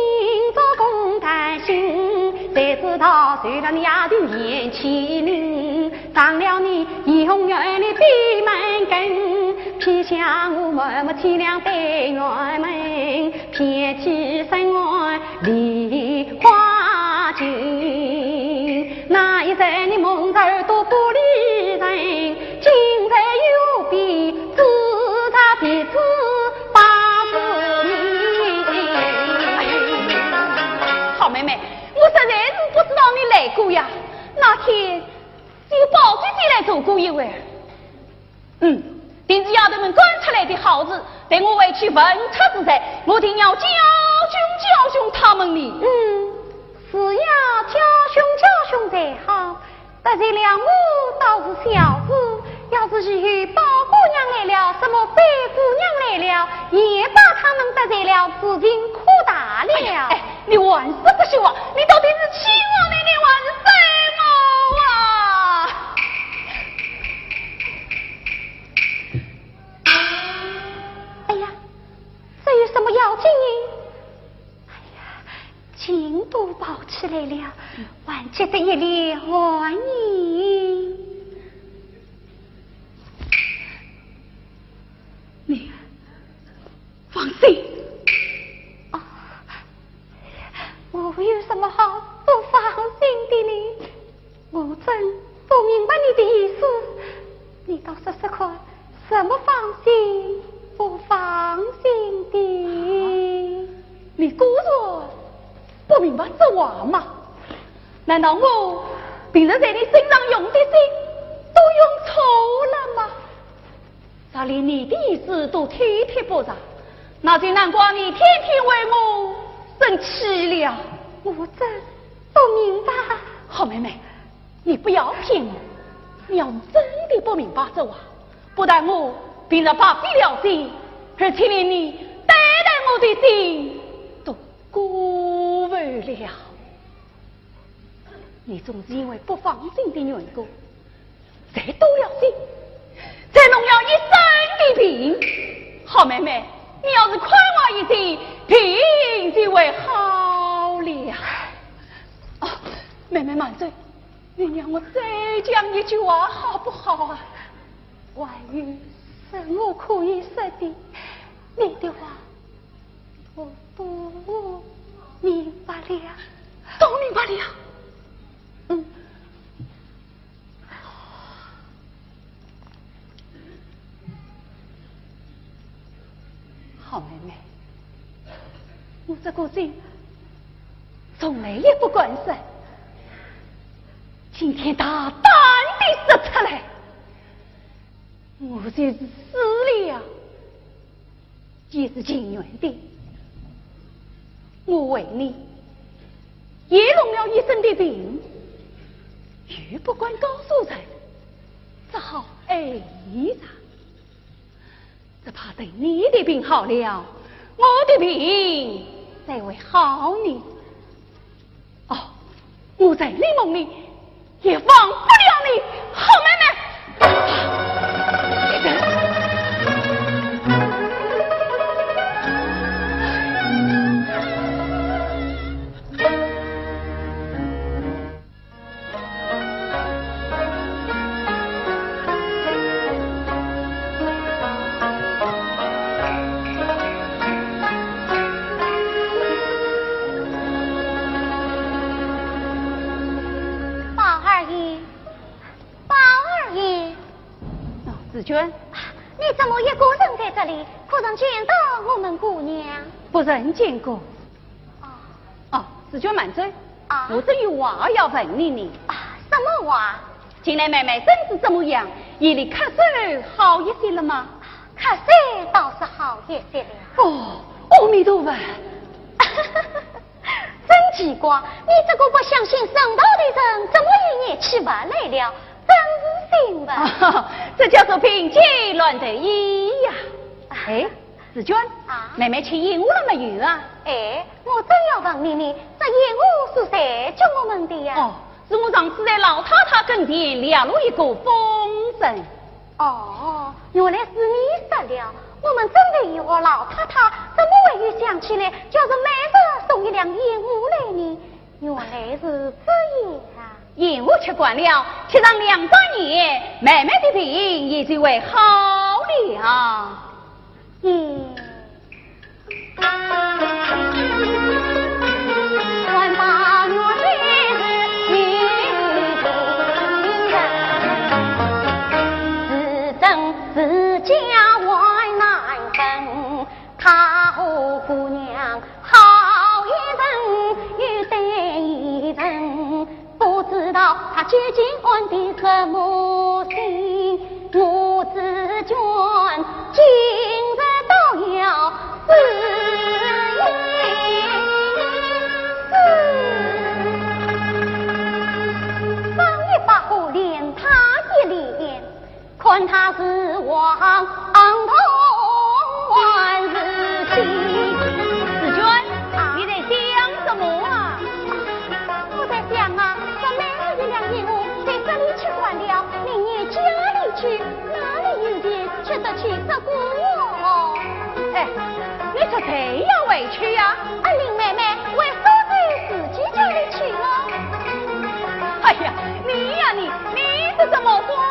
做工担心，谁知道谁让你丫头年纪轻，上了你怡红院的闭门羹，撇下我默默凄凉对鸳鸯，撇起身外梨花尽。那一日你蒙着耳朵不理人，今日又比自找鼻子把子你。好妹妹，我实在是不知道你来过呀。那天是有宝姐姐来做过一回。嗯，定是丫头们赶出来的好事，待我回去问她是谁，我定要教训教训她们呢。嗯，是要教训教训才好。得罪了我倒是小事，要是以后宝姑娘来了，什么贝姑娘来了，也把她们得罪了，事情可大了。哎呀，哎，你还是不说话，你到底是气我呢，你还是咒我啊？哎呀，这有什么要紧呢？哎呀，情都抱起来了，还急得一脸汗呢。你放心。啊，我有什么好不放心的呢？我真不明白你的意思，你倒说说看，什么放心不放心的？你果然不明白这话吗？难道我平日在你身上用的心都用错了吗？ 照你的意思都体贴不上，那就难怪你天天为我生气了。我真不明白。好妹妹，你不要骗我，你要是真的不明白这话，不但我平日白费了心，而且连你对待我的心都辜负了。 你总是因为不放心的缘故，才多了心，才弄了一身的病。好妹妹，你要是宽我一些，病就会好了。哦，妹妹慢走，你让我再讲一句话好不好啊？还有什么可以说的？你的话 我都明白了。都明白了。嗯。好妹妹，我这个人从来也不敢说，今天大胆地说出来，我就是死了 也是情愿的。我为你也弄了一身的病，又不敢告诉人，只好挨着。只怕等你的病好了，我的病才会好呢。 哦，我在你梦里也忘不了你，好妹妹。宝二爷，宝紫鹃，你怎么一个人在这里？可曾见到我们姑娘？不曾见过。哦。哦，紫鹃慢走。啊？我正有话要问你呢。啊，什么话？近来妹妹身子怎么样？眼里咳嗽好一些了吗？咳嗽倒是好一些了。哦，阿弥陀佛。真奇怪，你这个不相信神道的人，怎么一眼气不来了？真是兴奋。啊，这叫做病急乱投医呀。哎，紫鹃，啊？妹妹去燕窝了没有啊？哎，我正要问你呢，这燕窝是谁给我们的呀？哦，是我上次在老太太跟前撩了一个风声。哦，原来是你说了。我们准备一盒老太太，怎么会有想起来，叫是每日送一两燕窝来呢？原来是这样啊。燕窝吃惯了，吃上两三年，妹妹的病也就会好了。嗯。方一百个连他一连，看他是黄头还是新。紫鹃，啊？你在想什么啊？我在想啊，这每日一两燕窝在这里吃惯了，明年家里去，哪里有钱吃得起这个哦？哎，你说谁要回去呀？啊，林妹妹，为啥不自己家里去呢？哎呀，你呀你，你是什么光哦？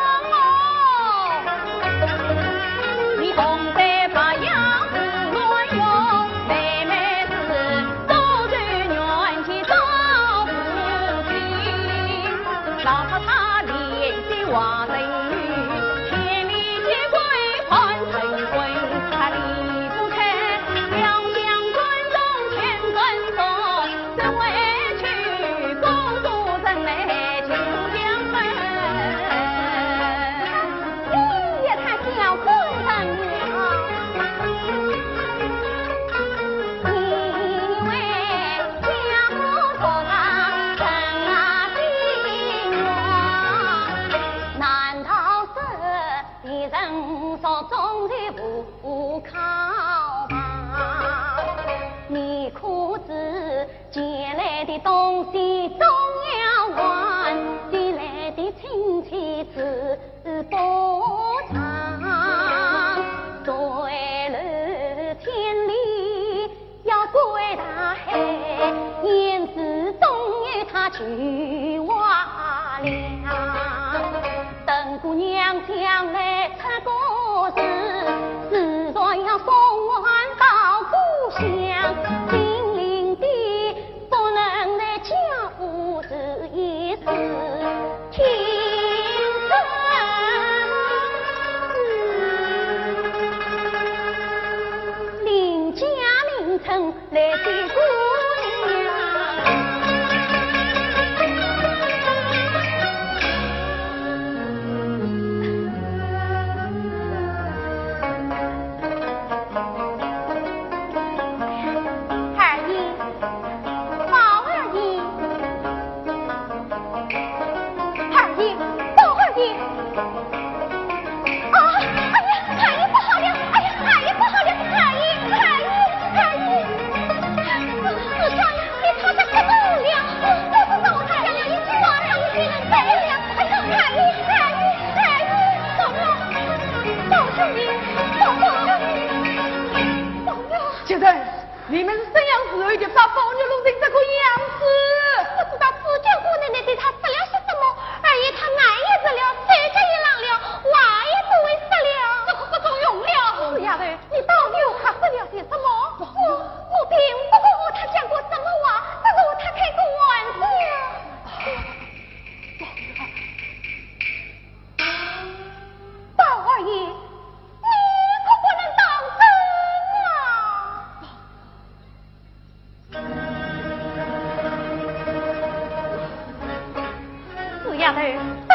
丫头，得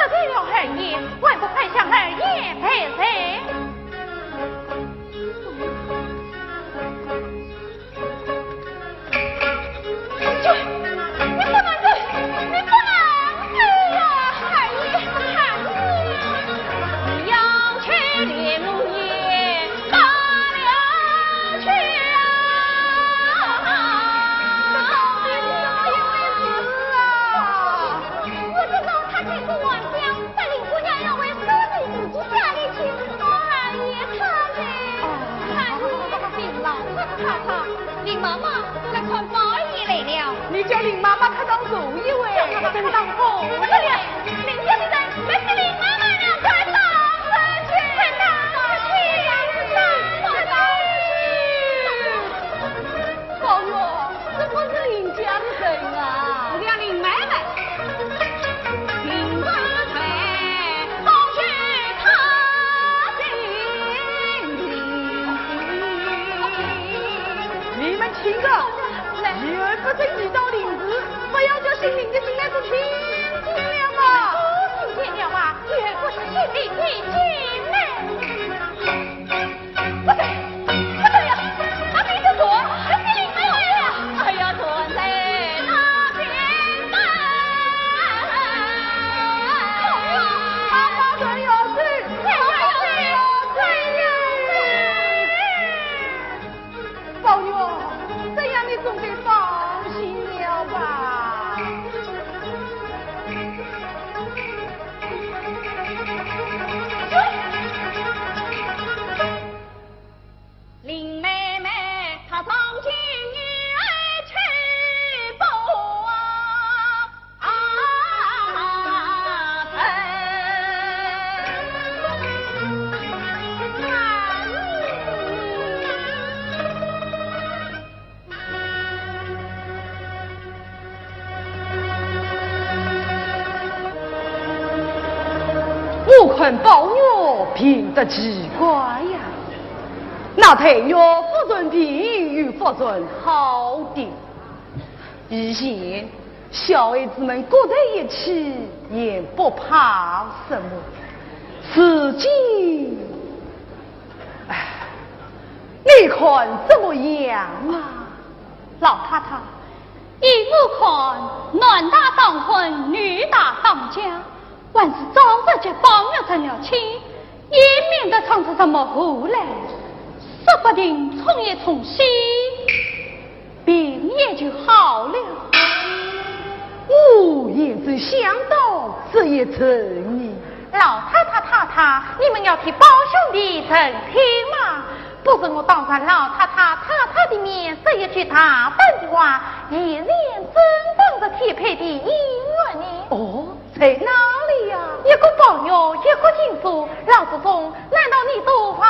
罪了二爷，还不快向二爷赔罪？去，你不能去，你不能去呀！二爷，二爷，你要去连龙也罢了去啊！我知道他才是冤家，但林姑娘要为夫人自己家里去，我二爷他们，二爷，林老太太，林妈妈都来看宝二爷来了。你叫林妈妈客当中一位。叫她客当中一位。林家的人，那是林妈妈了，快打出去，快打出去，快打出去。 宝玉，这不是林家的人啊。我叫林妹妹。林妹妹，宝玉他心里。你们听着，一言不准你到林子，不要叫姓林的进来做亲戚了嘛。哦，听见了啊，一言不准姓林的进来。 不对，不对呀，那边就断，那边没有了。哎呀，断在那边吧。宝玉，妈妈，人要走，妈妈，人要走呀。宝玉，这样你总得放心了吧？ 林妹妹，她上前女儿去抱啊，啊，我看宝玉病得奇怪呀，那黛玉忽然病又忽然好的。以前小孩子们搁在一起也不怕什么，如今，唉，你看怎么样啊？ 老太太，依我看，男大当婚，女大当嫁，还是早日结宝玉成了亲，也免得闯出什么祸来，说不定冲一冲喜，病也就好了。我也正想到这一层呢。老太太、太太，你们要替宝兄弟成亲嘛。 不是我当着老太太、太太的面说一句大胆的话，以前真正是匹配的姻缘呢。哦，在哪里呀？一个宝玉，一个金锁，老祖宗，难道你都忘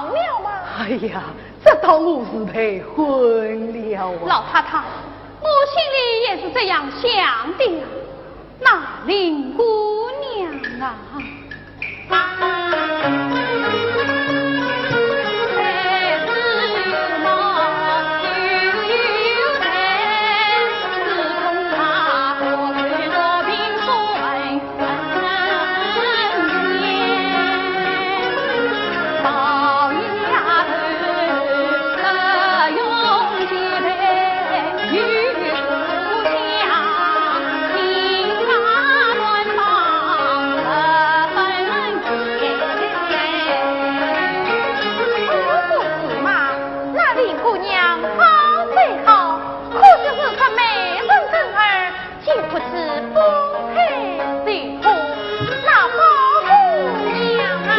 了吗？哎呀，这倒我是太昏了啊。老太太，我心里也是这样想的呀。 那林姑娘啊。那林姑娘好虽好，可就是她美人正儿， 竟不知夫配谁托，那宝姑娘啊。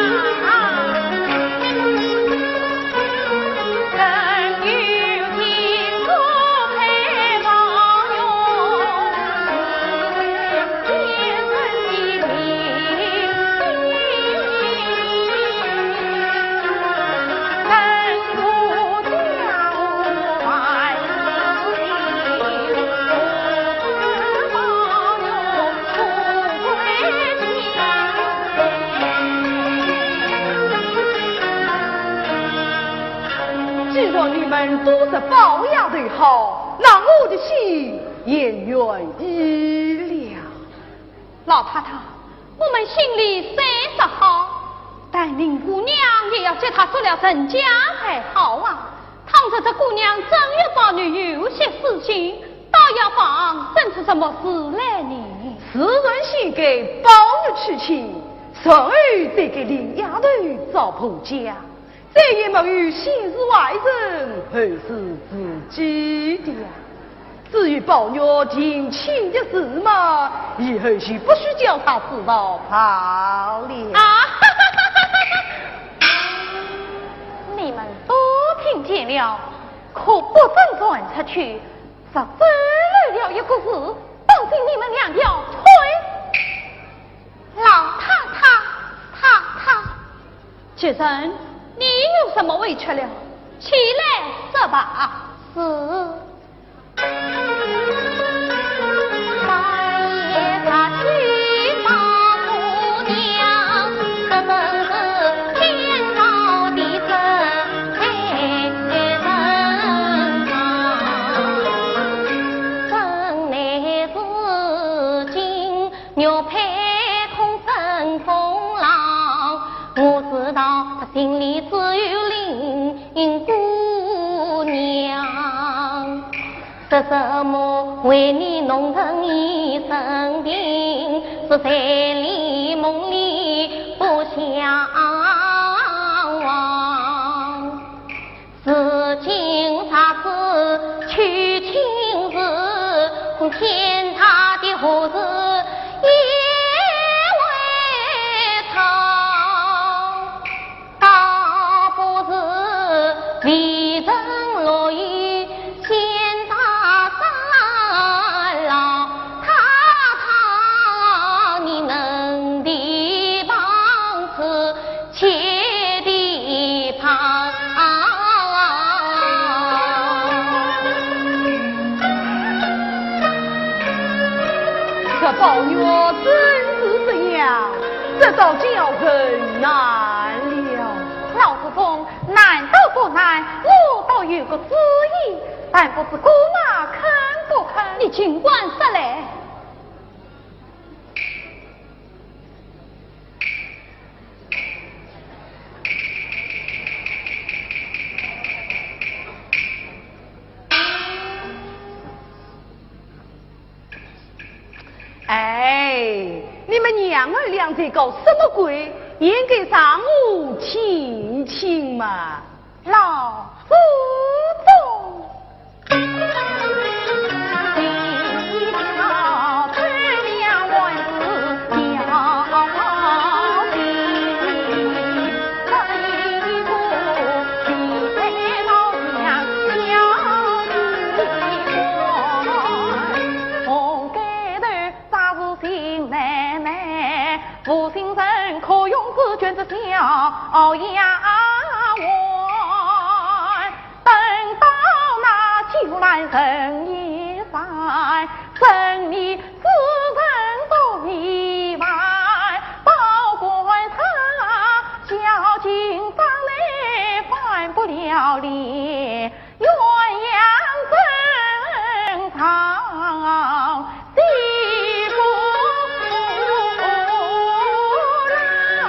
既然你们都说宝丫头好，那我的心也愿意了。老太太，我们心里虽说好，但林姑娘也要给她说了人家才好啊。倘若这姑娘真与宝玉有些私心，倒要防生出什么事来呢？自然先给宝玉娶亲，然后再给林丫头找婆家。 再也没有先是外人，后是自己的呀。至于宝玉定亲的事嘛，以后就不许叫他知道罢了。啊，你们都听见了，可不准传出去，若再漏了一个字，当心你们两条腿。老太太，太太， 袭人，你有什么委屈了？起来说吧。是。玉佩空生风浪，我知道他心里只有林姑娘。说什么为你弄成一身病，是在你梦里不相忘。 如今若是娶亲事，天大的祸事也会闯，倒不如未曾落雨先打伞。老太太，你们的房子 七里旁。这宝玉真是这样，这倒叫人难了。老祖宗，难倒不难，我倒有个主意，但不知姑妈肯不肯？你尽管说来。 哎，你们娘儿俩在搞什么鬼？也该让我听听嘛。老祖宗。红盖头扎是新奶奶，无心人可用是卷子小丫鬟。等到那酒来人已散，城里之人都已烦，宝钏她小径上来翻不了脸。 鸳鸯争吵，谁不服啦？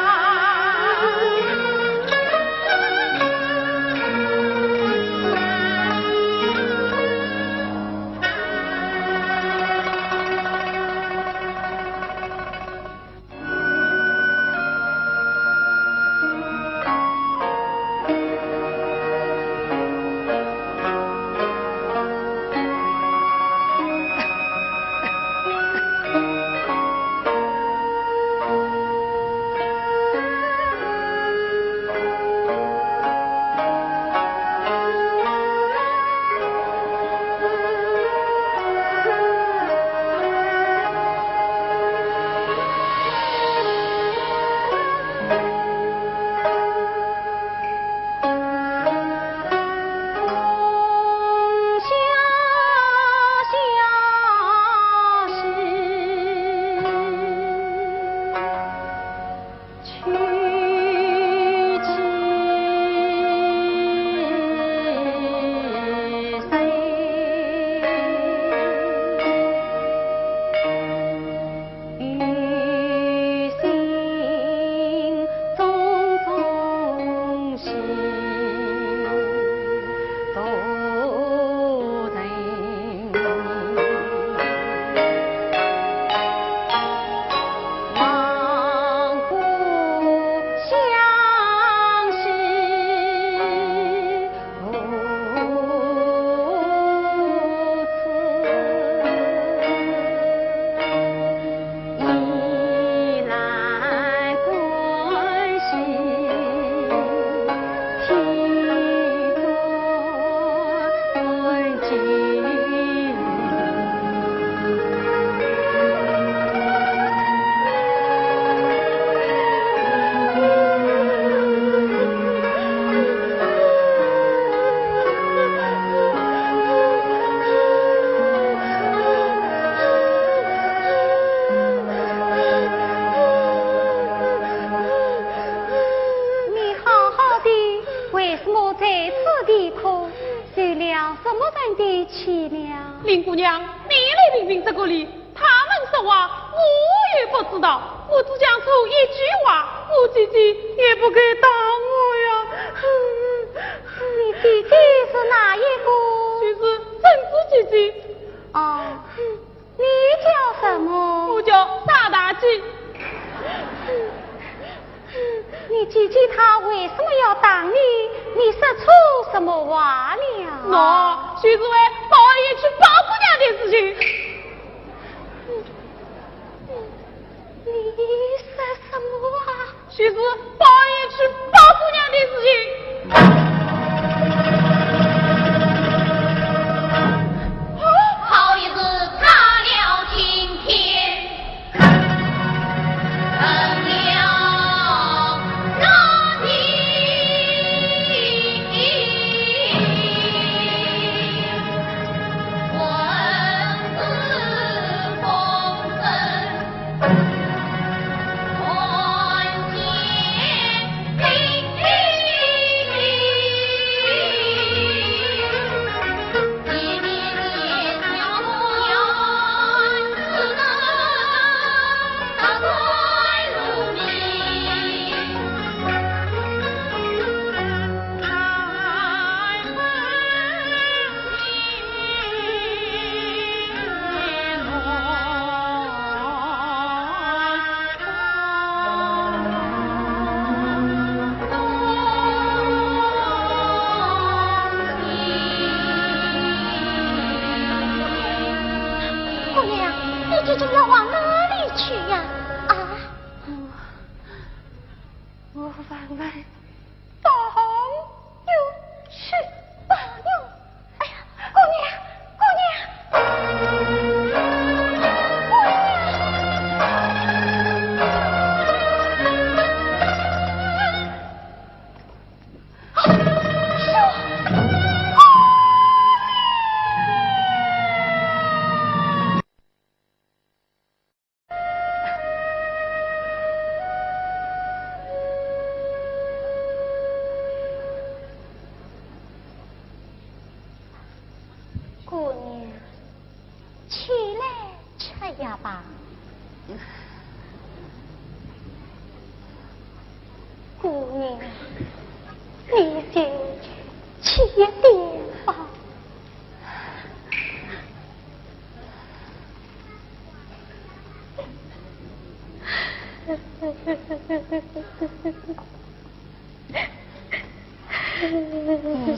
什么人的气了？林姑娘，你来评评这个理，他们说话我也不知道，我只讲出一句话，我姐姐也不敢打我呀。你姐姐是哪一个？就是珍珠姐姐。哦，你叫什么？我叫傻大姐。你姐姐她为什么要打你？你说错什么话了？喏，就是为宝玉去抱姑娘的事情。你说什么啊？就是宝玉去抱姑娘的事情。好一日差了青天，成了大地。姑娘，你究竟要往哪里去呀？啊？我，我往外 放牛去，放牛。哎呀，姑娘，姑娘，姑娘。啊，是我。姑娘，起来吃药吧。姑娘，你就起点吧。 紫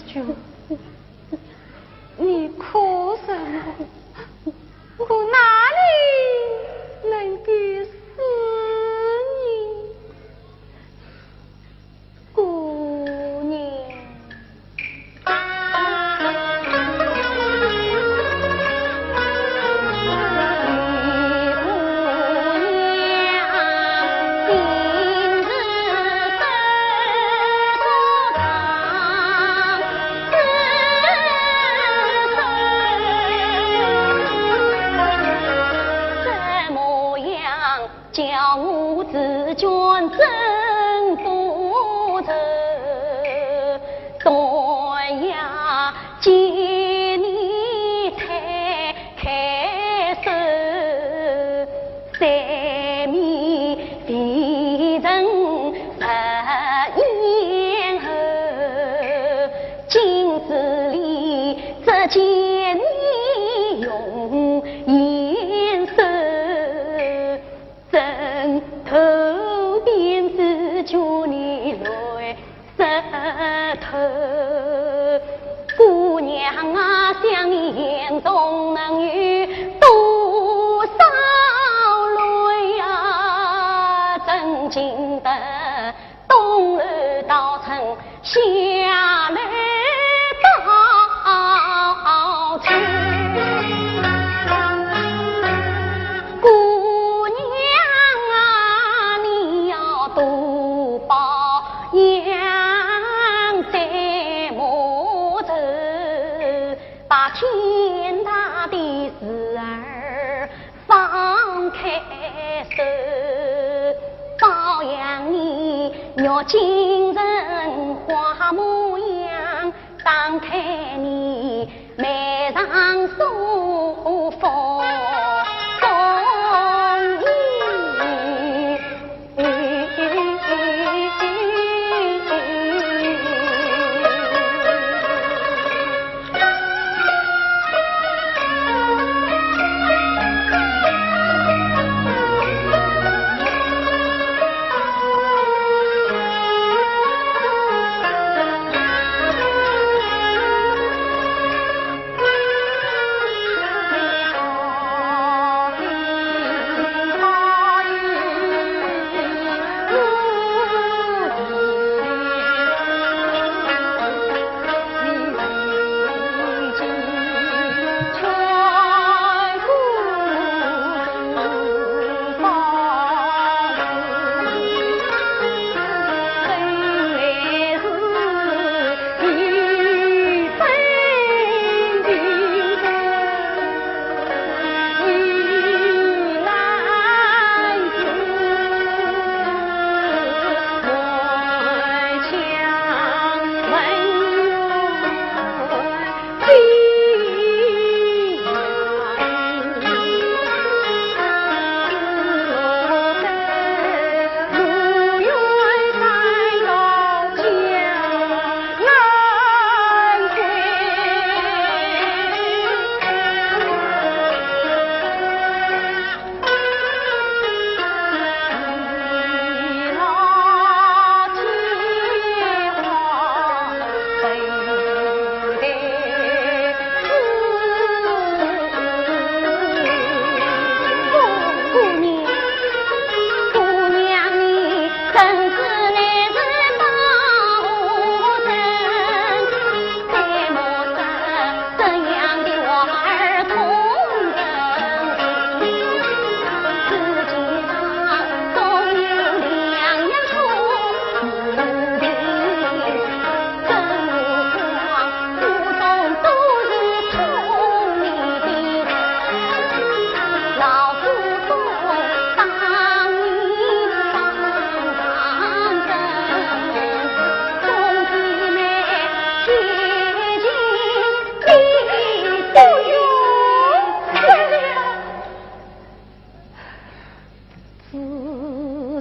鹃，你哭什么？我哪里能够死呢？ 姑娘。叫我紫鹃真不值，断崖见你推开手，三面飞人十年后，金枝里只见你容颜瘦。 枕头边紫鹃你泪湿透。姑娘啊，想你眼中能有多少泪呀？怎禁得东楼倒春 下楼倒春。姑娘啊，你要多保养，再莫愁，把天大的事儿 放开手，保养你玉京城花模样，打开你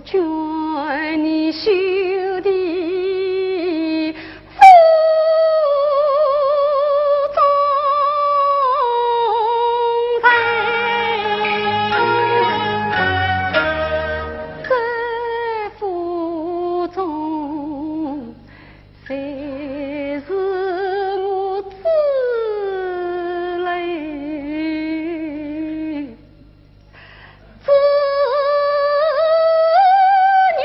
只见你兄弟腹中人，这腹中 谁是我之泪之年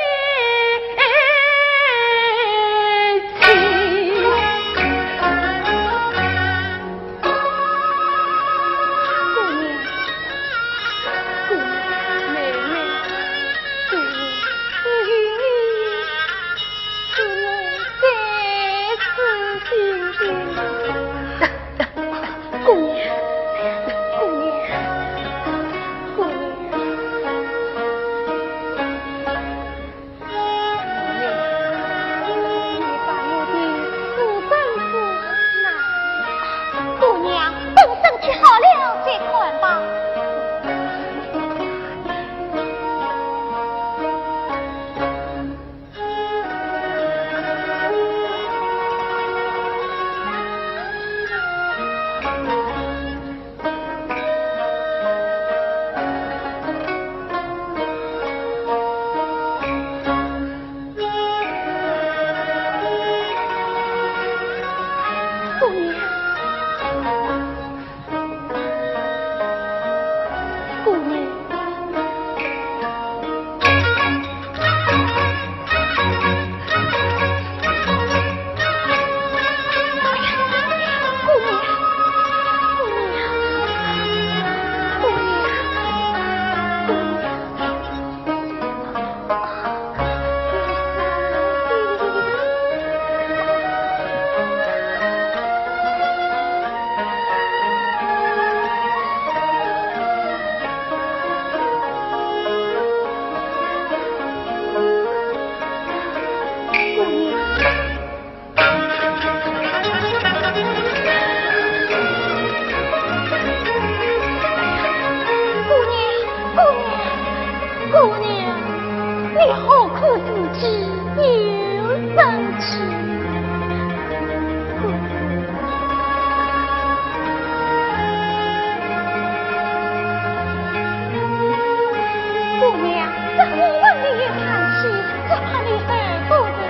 何苦自己又生气？姑娘，这我问你也叹气，只怕你受不得。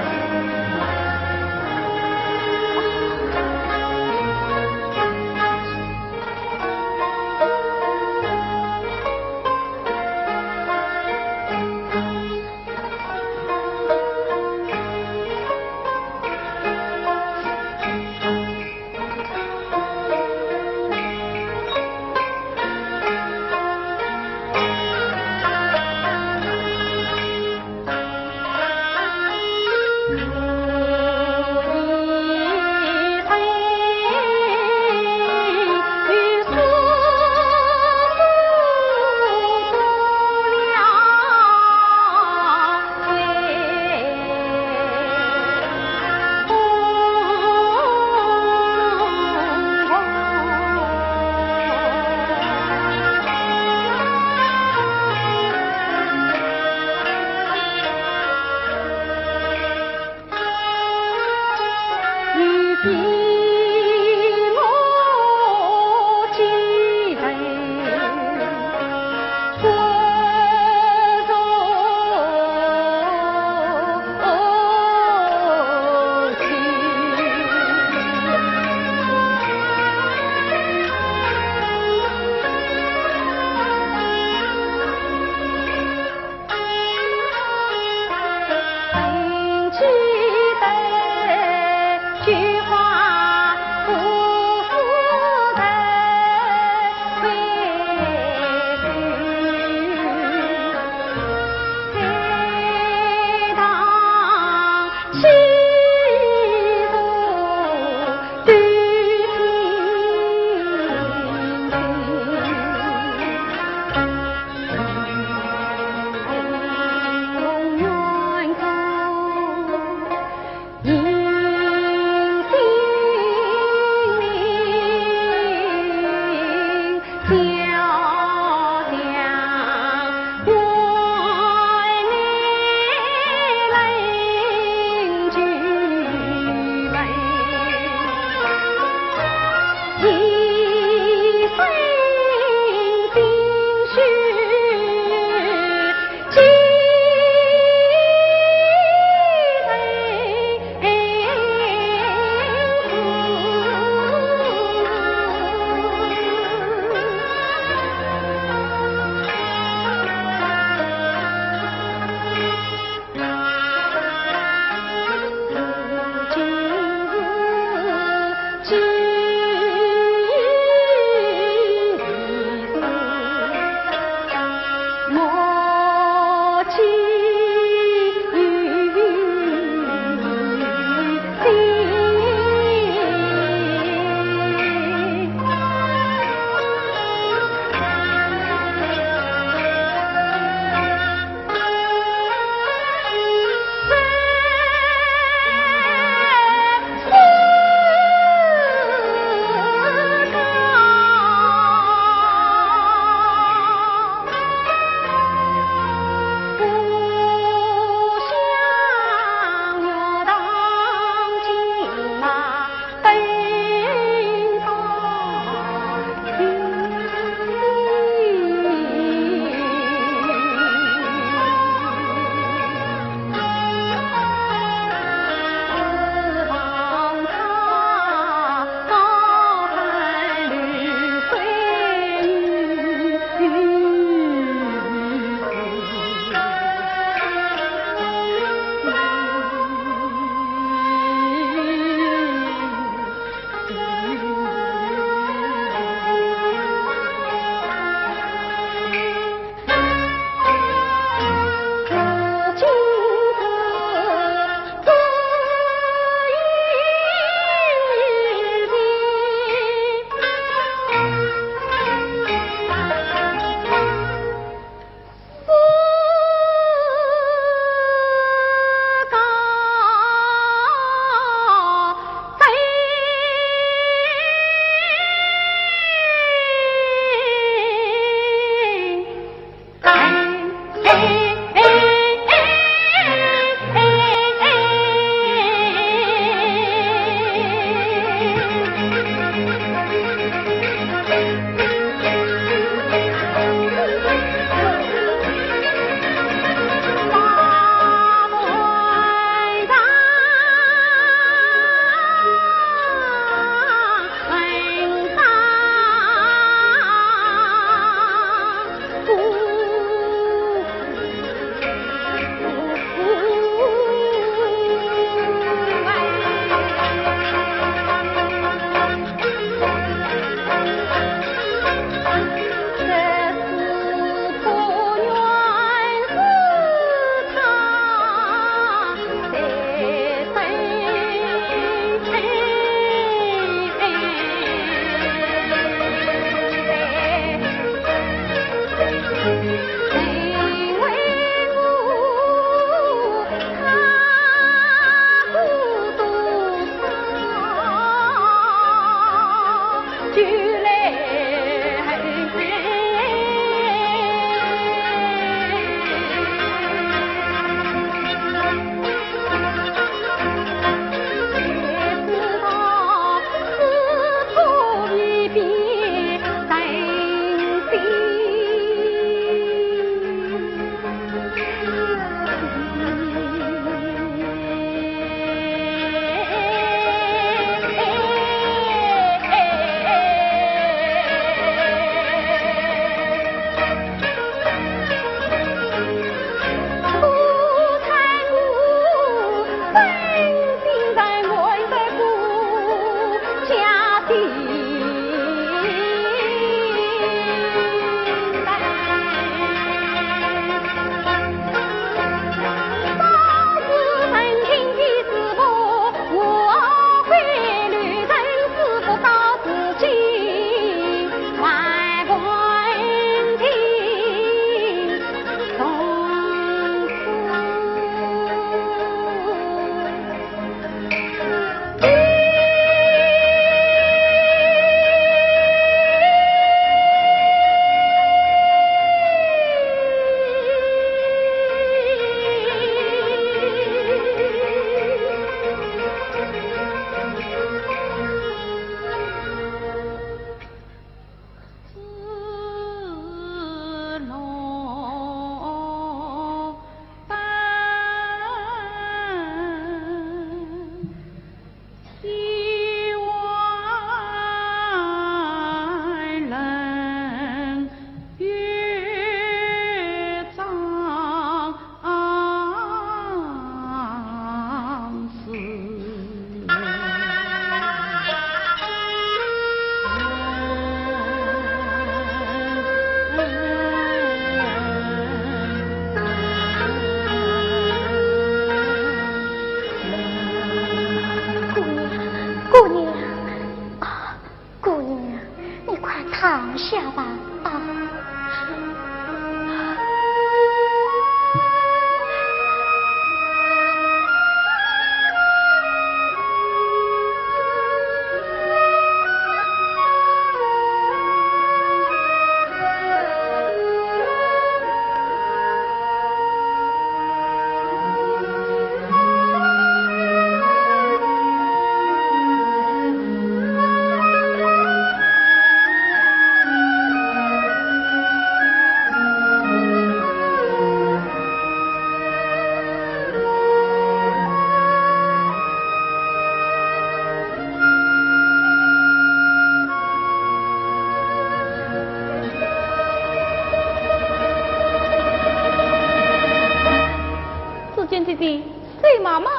见姐姐，水妈妈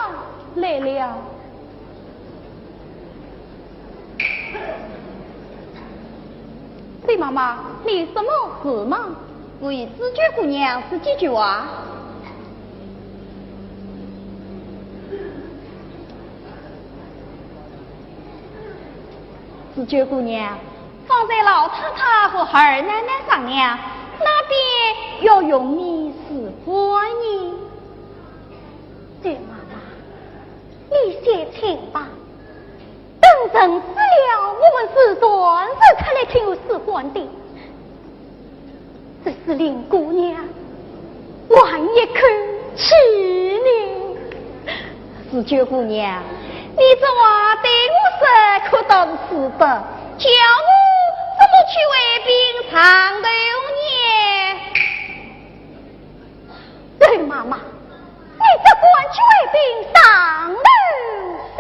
来了。水妈妈，你有什么事吗？我与紫鹃姑娘说几句话。紫鹃姑娘，方才老太太和二奶奶商量，哪点要用你使唤呢？对妈妈，你先请吧。等人死了，我们自然是出来听使唤的。只是林姑娘，还一口气呢。紫鹃姑娘，你这话对我说可倒是使得，叫我怎么去为兵上头呢？对妈妈，你只管去为兵上头说。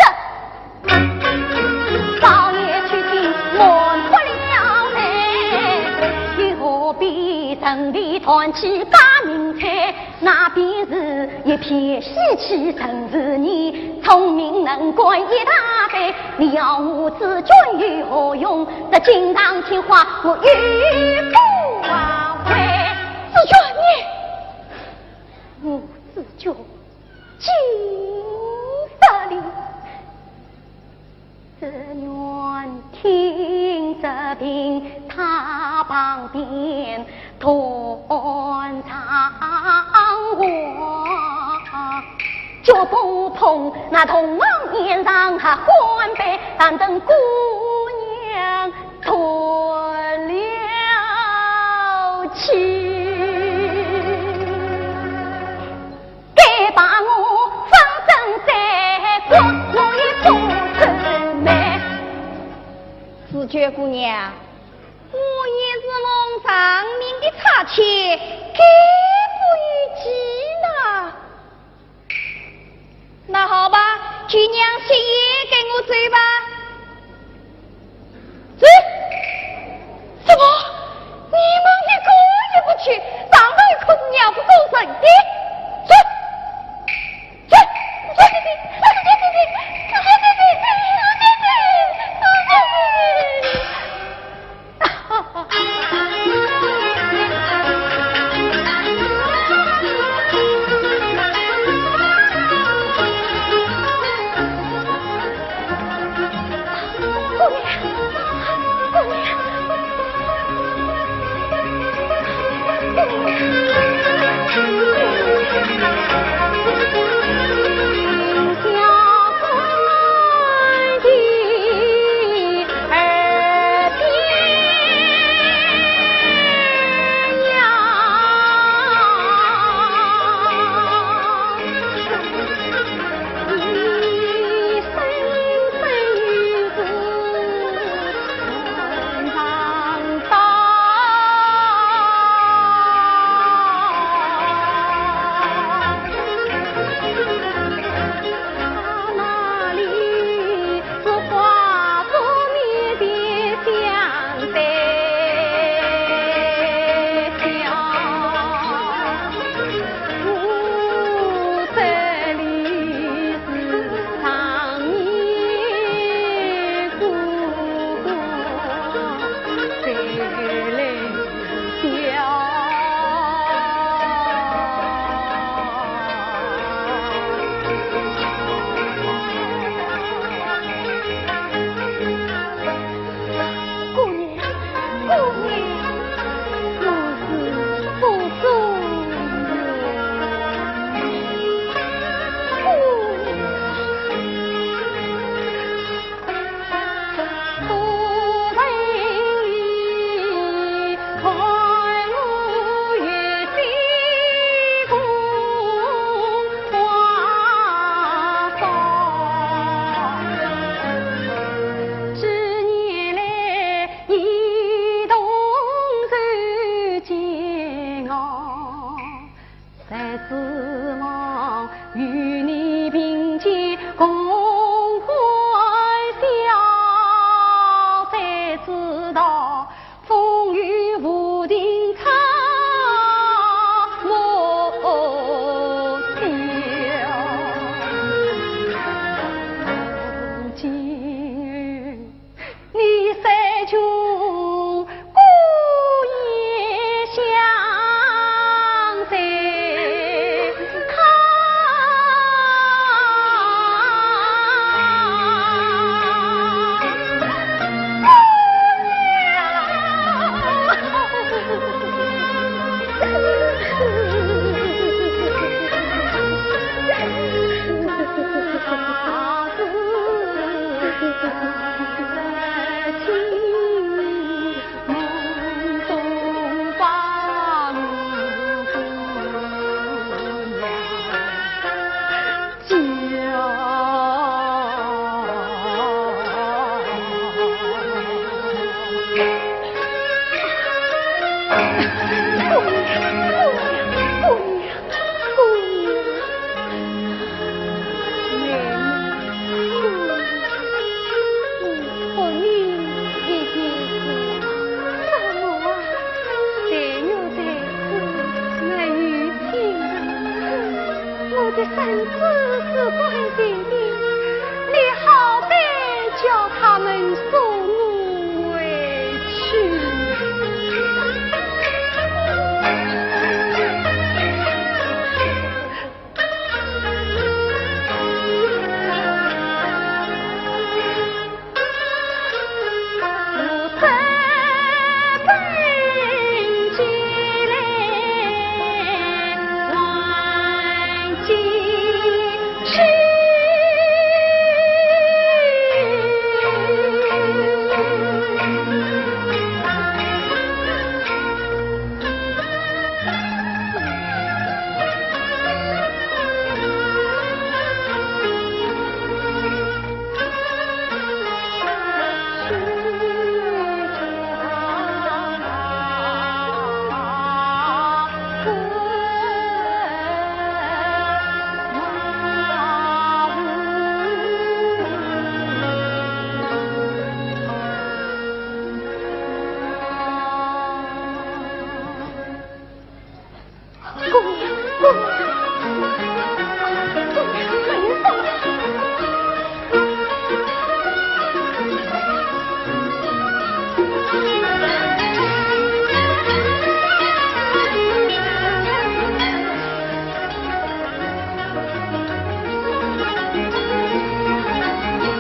少爷去听瞒不了的，又何必人地团起假名才？那便是一片喜气，真是你聪明能干一大堆。你要我紫鹃有何用？这锦上添花，我又不后悔。紫鹃，你，我紫鹃 今日里，只愿听着听他旁边断肠话，脚步碰那同行面上还欢悲，但等姑娘断了气。 该把我放生在国，我也不出卖。紫鹃姑娘，我也是奉上面的差遣，敢不依计呢？那好吧，就让雪雁跟我走吧。 走！什么？你们一个也不去，上头可是要不过人的。走！走！走！走！走！ 姑娘，姑娘，我是不送人。姑娘。我的身子是干净的，你好歹叫他们送我回去。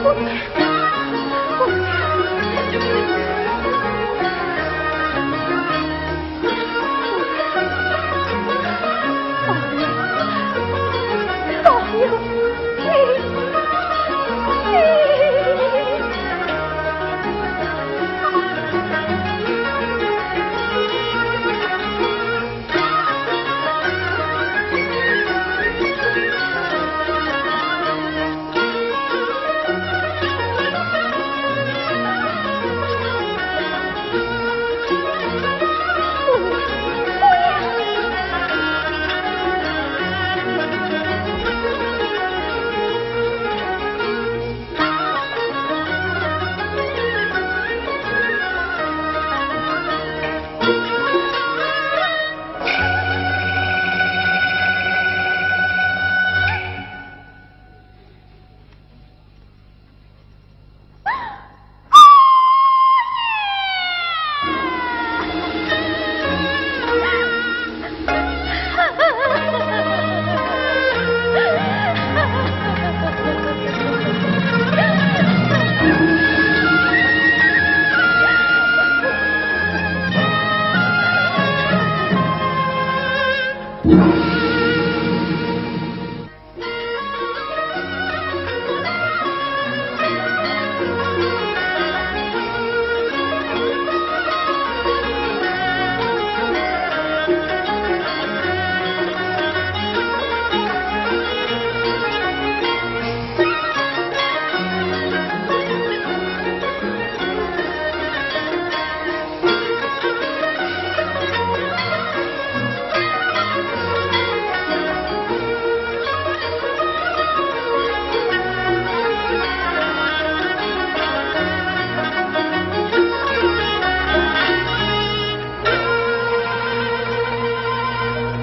姑娘，姑娘，姑娘，没有什么。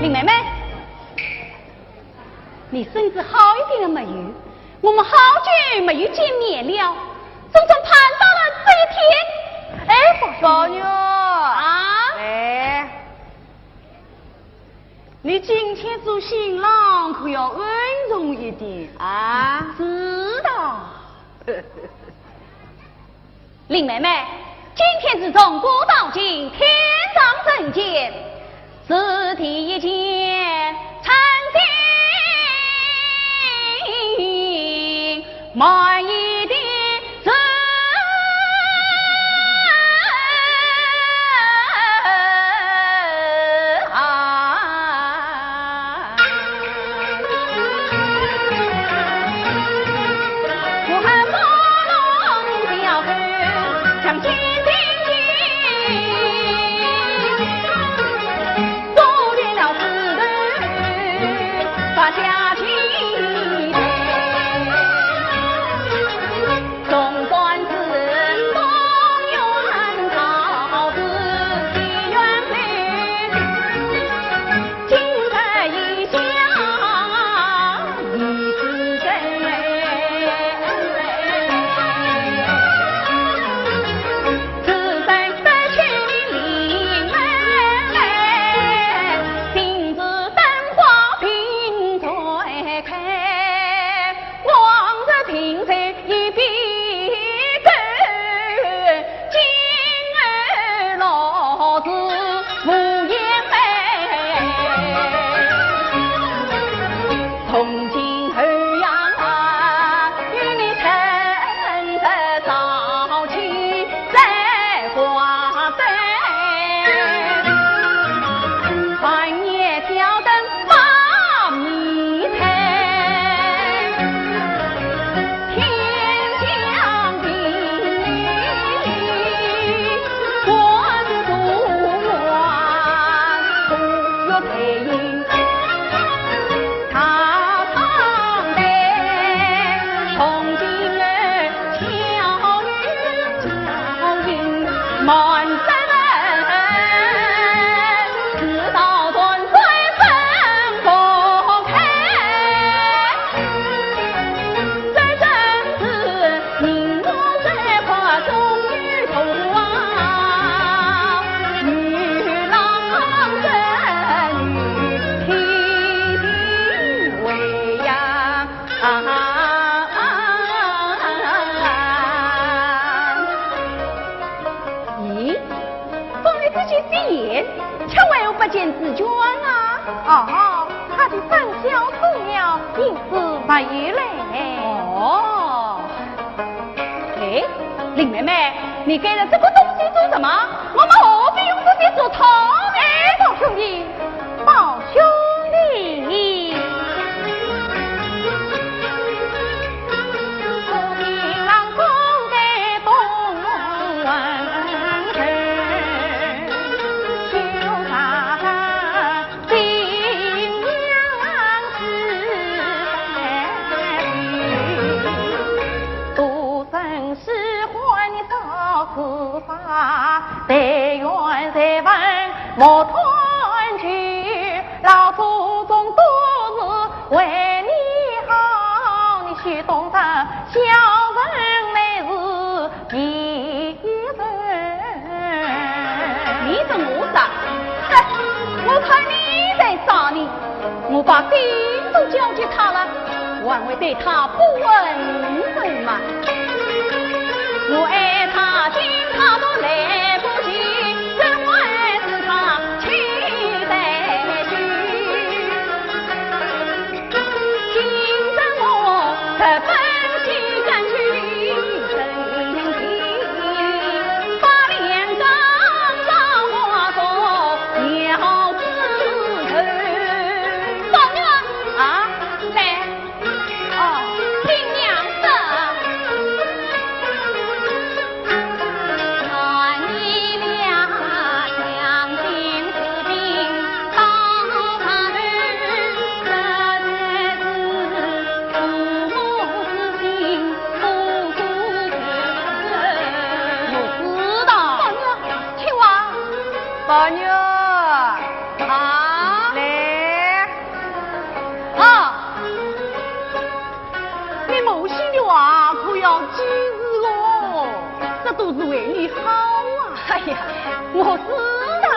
林妹妹，你身子好一点了没有？我们好久没有见面了，总算盼到了这一天。哎，宝玉。宝玉。啊？哎，你今天做新郎可要稳重一点啊。知道。林妹妹，今天是从古到今天上人间，是第一件称心满意的事。咦，方才只见紫鹃，却为何不见紫鹃啊？哦，她的生肖错了，因此没有来。哦。哎，林妹妹，你盖了这个东西做什么？我们何必用这些竹套呢？哎，宝兄弟，宝兄弟。你说我啥？哼，我看你才傻呢。我把锭都交给他了，我还会对他不温存吗？我爱他，敬他都来不及，怎么还是他气在心？ 宝玉啊，来，哦，听娘的。 我知道。宝玉，听话。宝玉，啊。来。啊。 你母亲的话可要记住哦，这都是为你好啊。哎呀，我知道。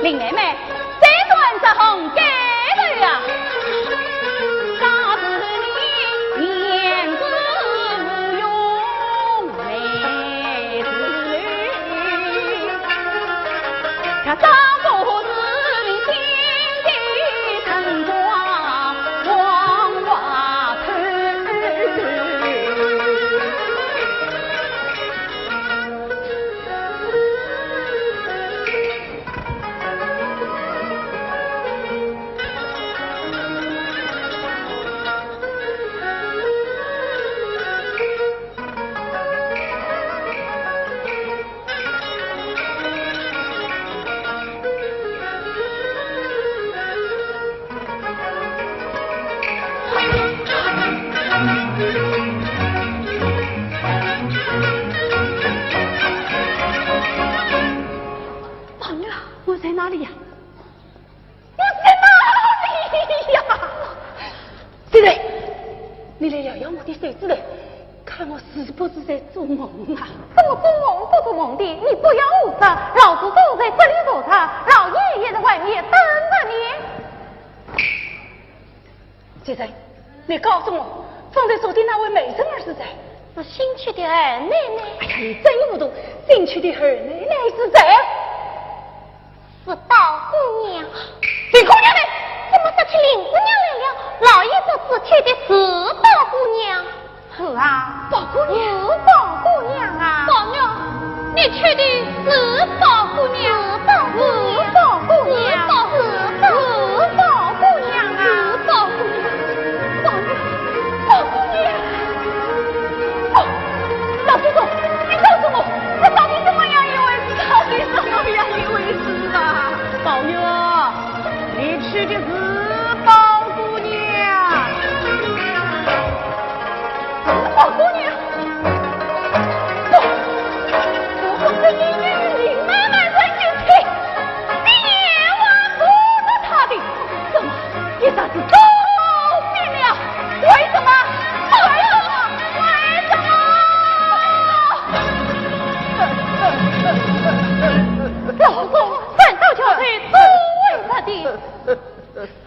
林妹妹，这段只红盖头呀，那是你言之无用。 宝玉，我在哪里呀？ 我在哪里呀？现在，你来摇摇我的手指头，看我是不是在做梦啊？什么做梦不做梦的？你不要胡说，老子坐在这里坐着，老爷也在外面等着你。 姐姐，你告诉我，方才说的那位美人儿是谁？是新娶的二奶奶。哎呀，你真糊涂！新娶的二奶奶是谁？是宝姑娘。林姑娘呢？怎么说起林姑娘来了？老爷说是娶的是宝姑娘。 是啊，宝姑娘。是宝姑娘啊。宝玉，你娶的是宝姑娘。是宝姑娘。是宝姑娘。是宝，是宝姑娘啊。是宝姑娘。宝玉，宝姑娘。宝，老祖宗，你告诉我，这到底怎么样一回事？到底怎么样一回事啊？宝玉，你娶的是宝姑娘。 宝姑娘，不，我不是你与林妹妹成亲，你也忘不了她的，怎么一下子都变了？为什么？为什么？为什么？老祖宗，三刀交腿，都为他的。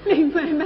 林妹妹，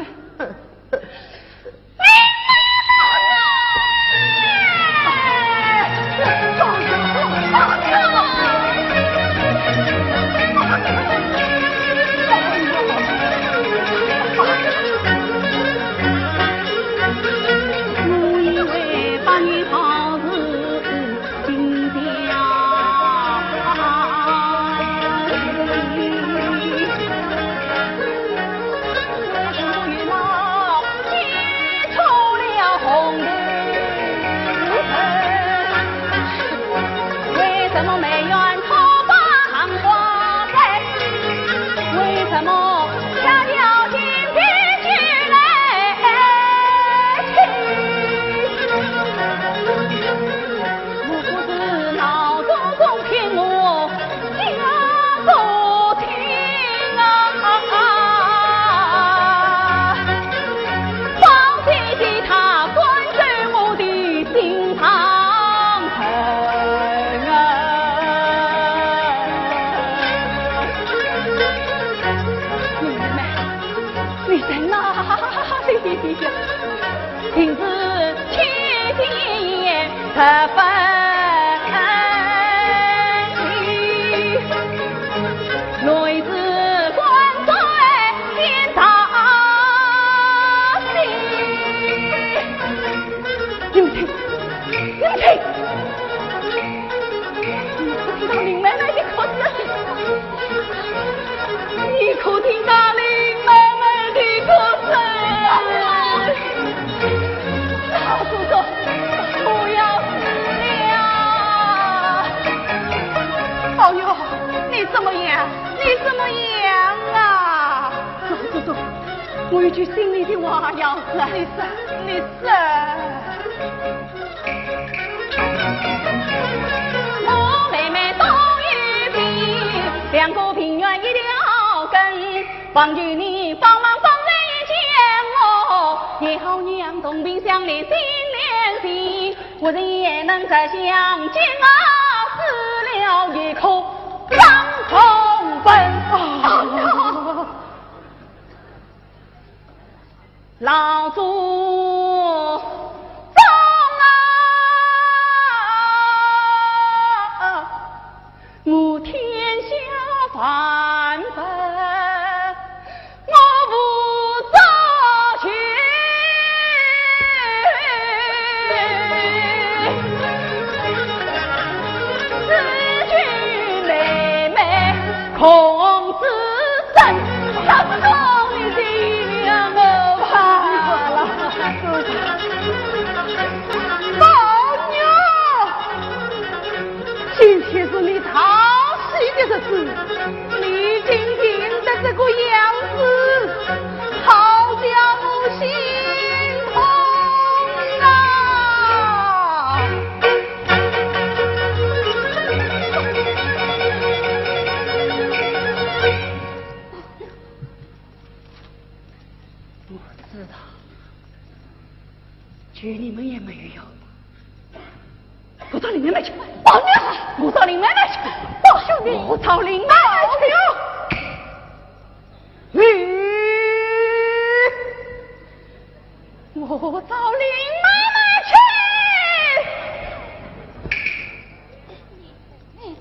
哪里呀，定是秋天十分冷，雷池关照天大喜。你们听，你们听，你们听到林妹妹的哭声。 你可听到林妹妹的哭声？老祖宗，不要死了！宝玉，你怎么样？你怎么样啊？老祖宗，我有句心里的话要说。你说，你说。 我妹妹都有病，两个病源一条根，望求你帮忙帮人一件哦，也好让同病相怜心连心，我人也能再相见啊，死了也可上重本。啊！ 老祖宗啊，我天下万般我无招求，只求妹妹 孔子生，他是孔子的娘哦。宝玉，今天是你讨喜的日子，你竟病得这个样子，好叫我心痛啊！ 我知道，救你们也没有用。我找林妹妹去。宝玉，我找林妹妹去。宝兄弟，我找林妹妹去。你 我找林妹妹去。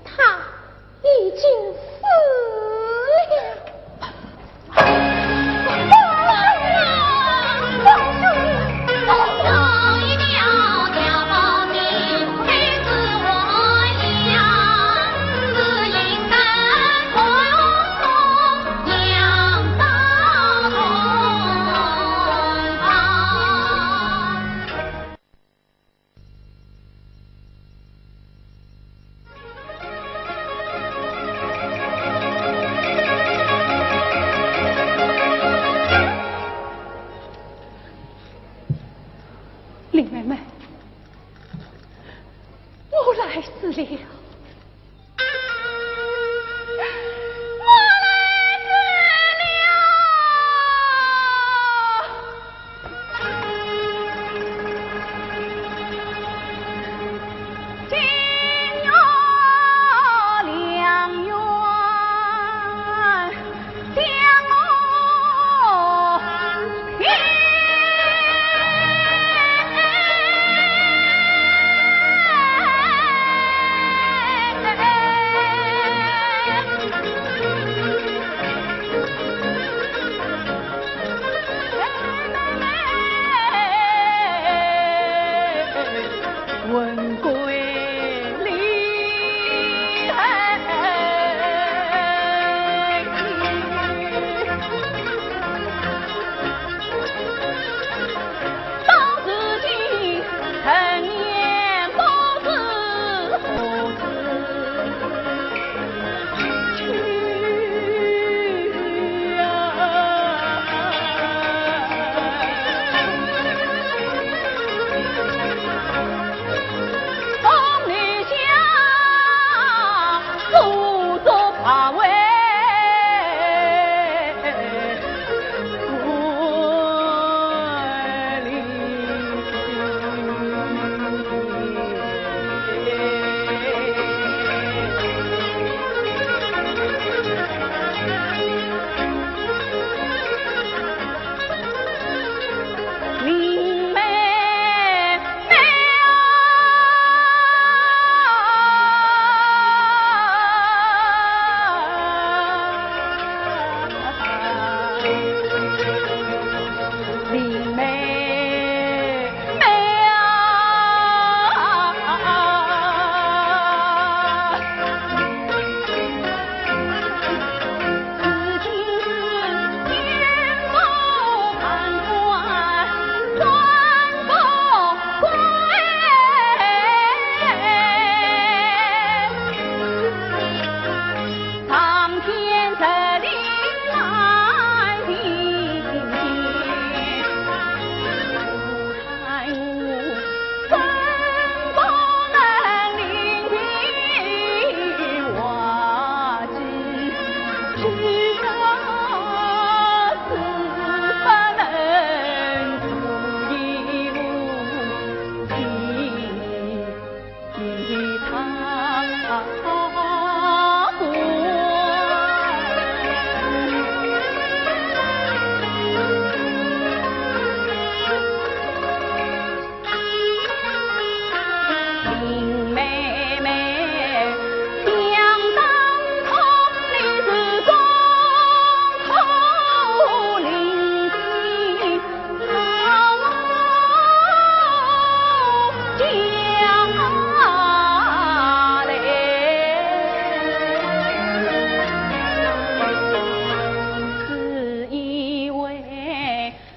她已经死了。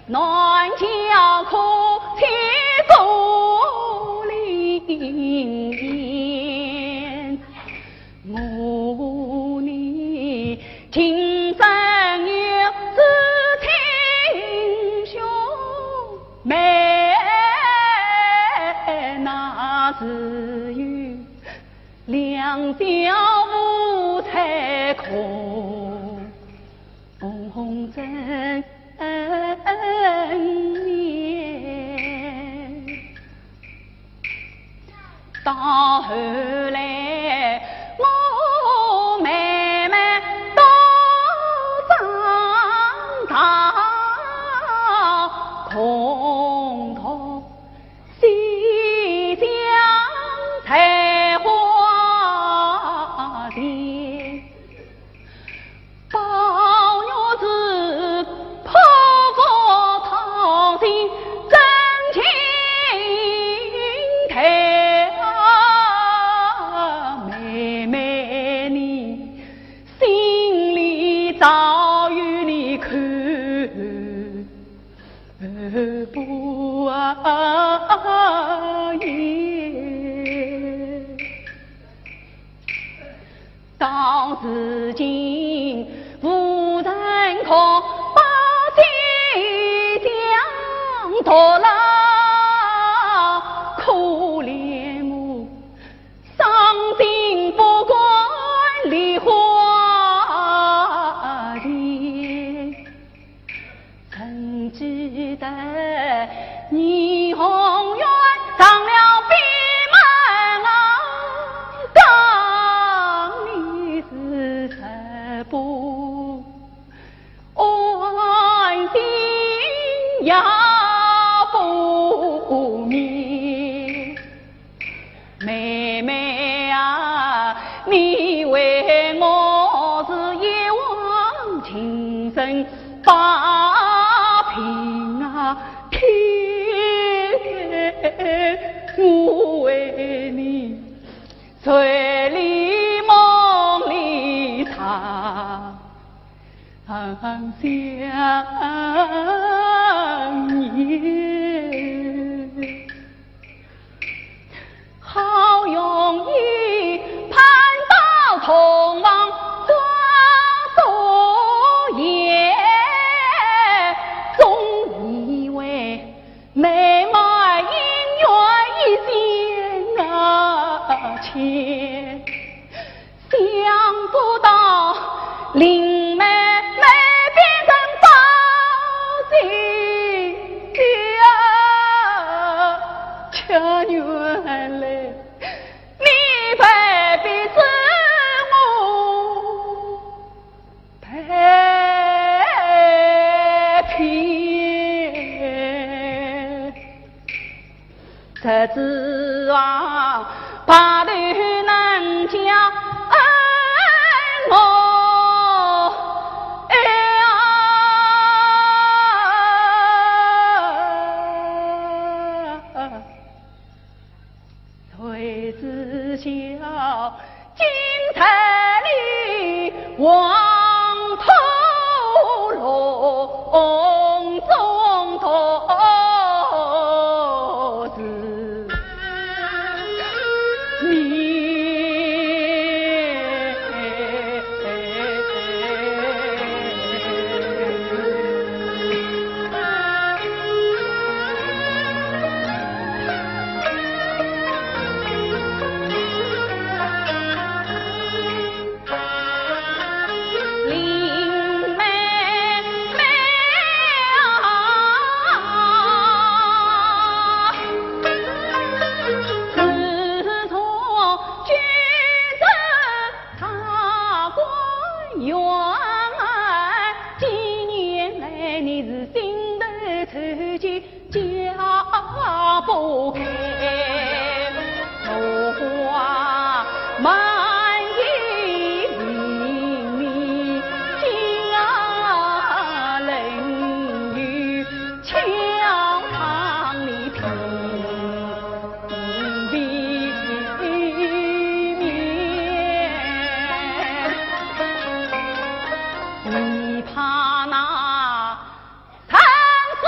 南郊可采竹林烟，我女情深有知青兄妹，那时有两小无猜空。 红红争年。到后来，我慢慢到长大，空头 西江采花田，宝玉是破腹淘尽真情态啊，妹妹你心里早有你看。 不言。到如今无人可把西江独老，可怜我 伤心不敢梨花前，怎知得你红颜上了飞马啊，当年是十八 安心也不眠。妹妹啊，你为我是一往情深把平啊天，我为你睡里梦里常 常想念。好容易盼到同房双宿夜，总以为 美满姻缘一线啊牵，想不到林妹妹变成包心计啊！却原来你未必是我 太平。这次啊，把头能叫我哎呀！ 谁知晓今日里黄土隆中，都是你。林妹妹啊，自从君子 大观园，几年来你是心头愁结解不开，桃花满园你家人有 桥上的平地面，你怕那生死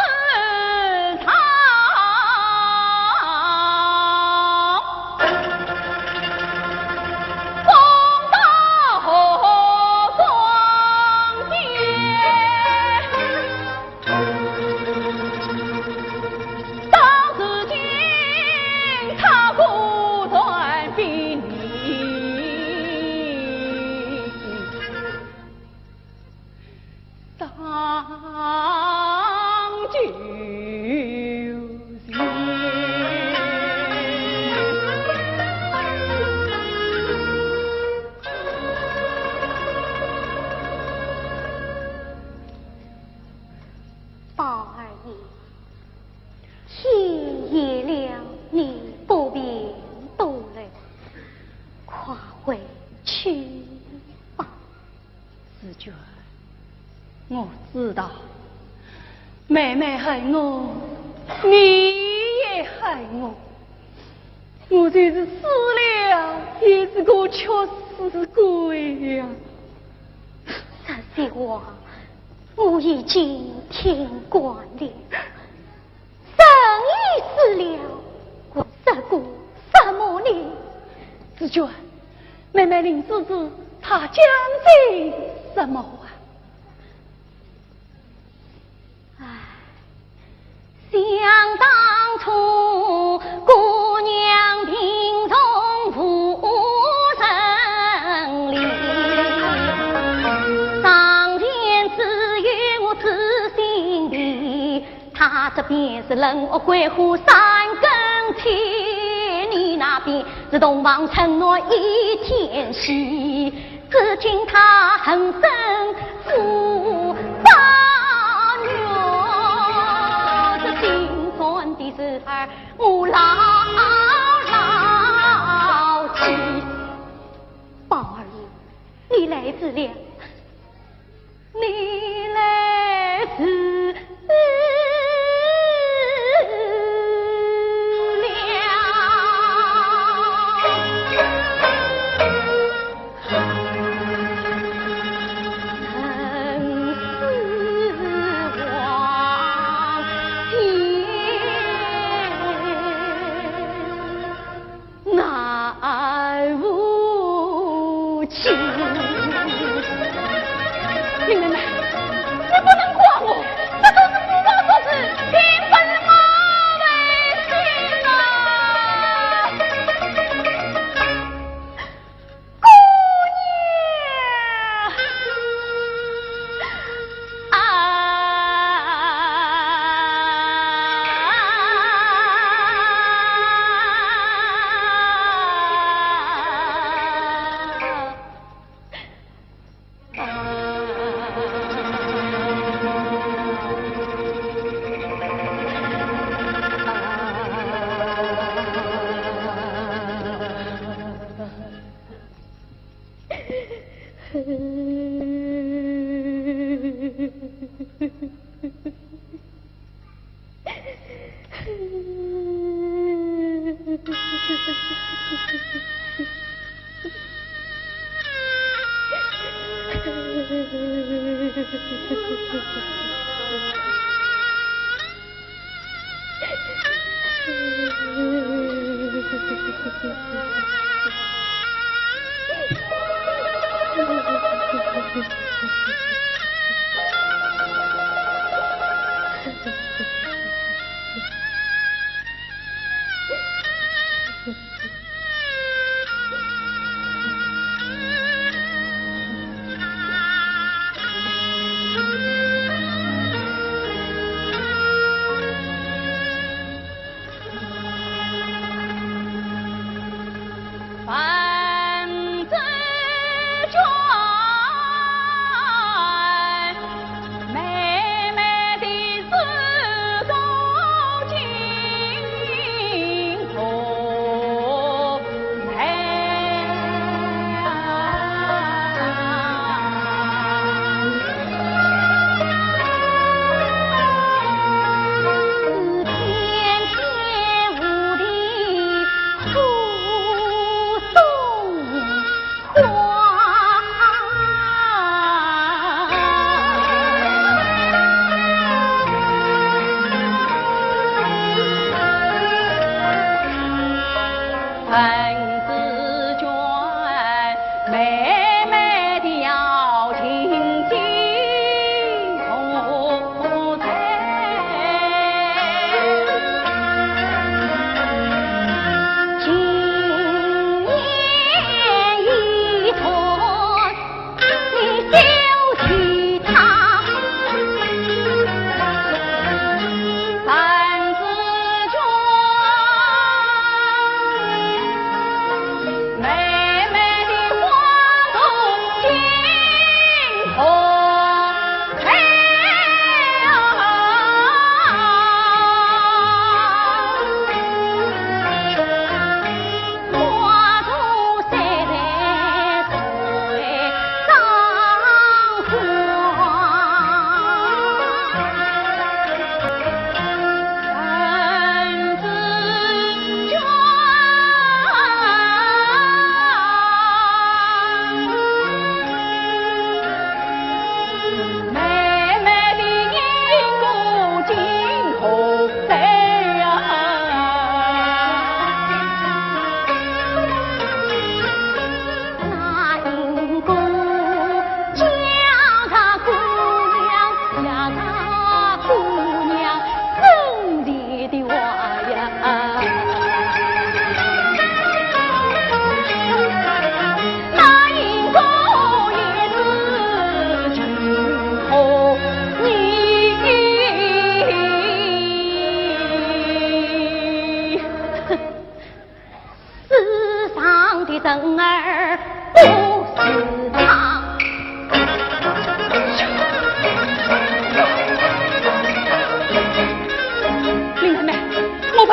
宝二爷，天也亮，你不便多留，快回去吧。紫鹃，我知道，妹妹恨我，你也恨我。 我就是死了，也是个屈死鬼呀。这些话我已经听惯了。人已死了，我说过什么呢？紫鹃，妹妹林芝芝，她讲些什么啊？ 唉，想当初，姑娘病重无人理，床前只有我知心地，她这边是冷屋桂花三更天，你那边是洞房春暖一天喜。 只听她恨声如暴虐，这心酸的事儿我牢牢记。宝二爷，你来迟了，你来迟了。 林妹妹，你不能怪我，这都是我做的，并不是我违心啊。 姑娘啊！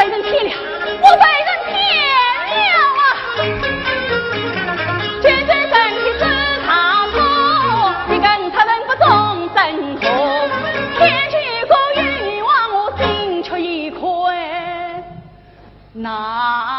被人骗了，我被人骗了啊！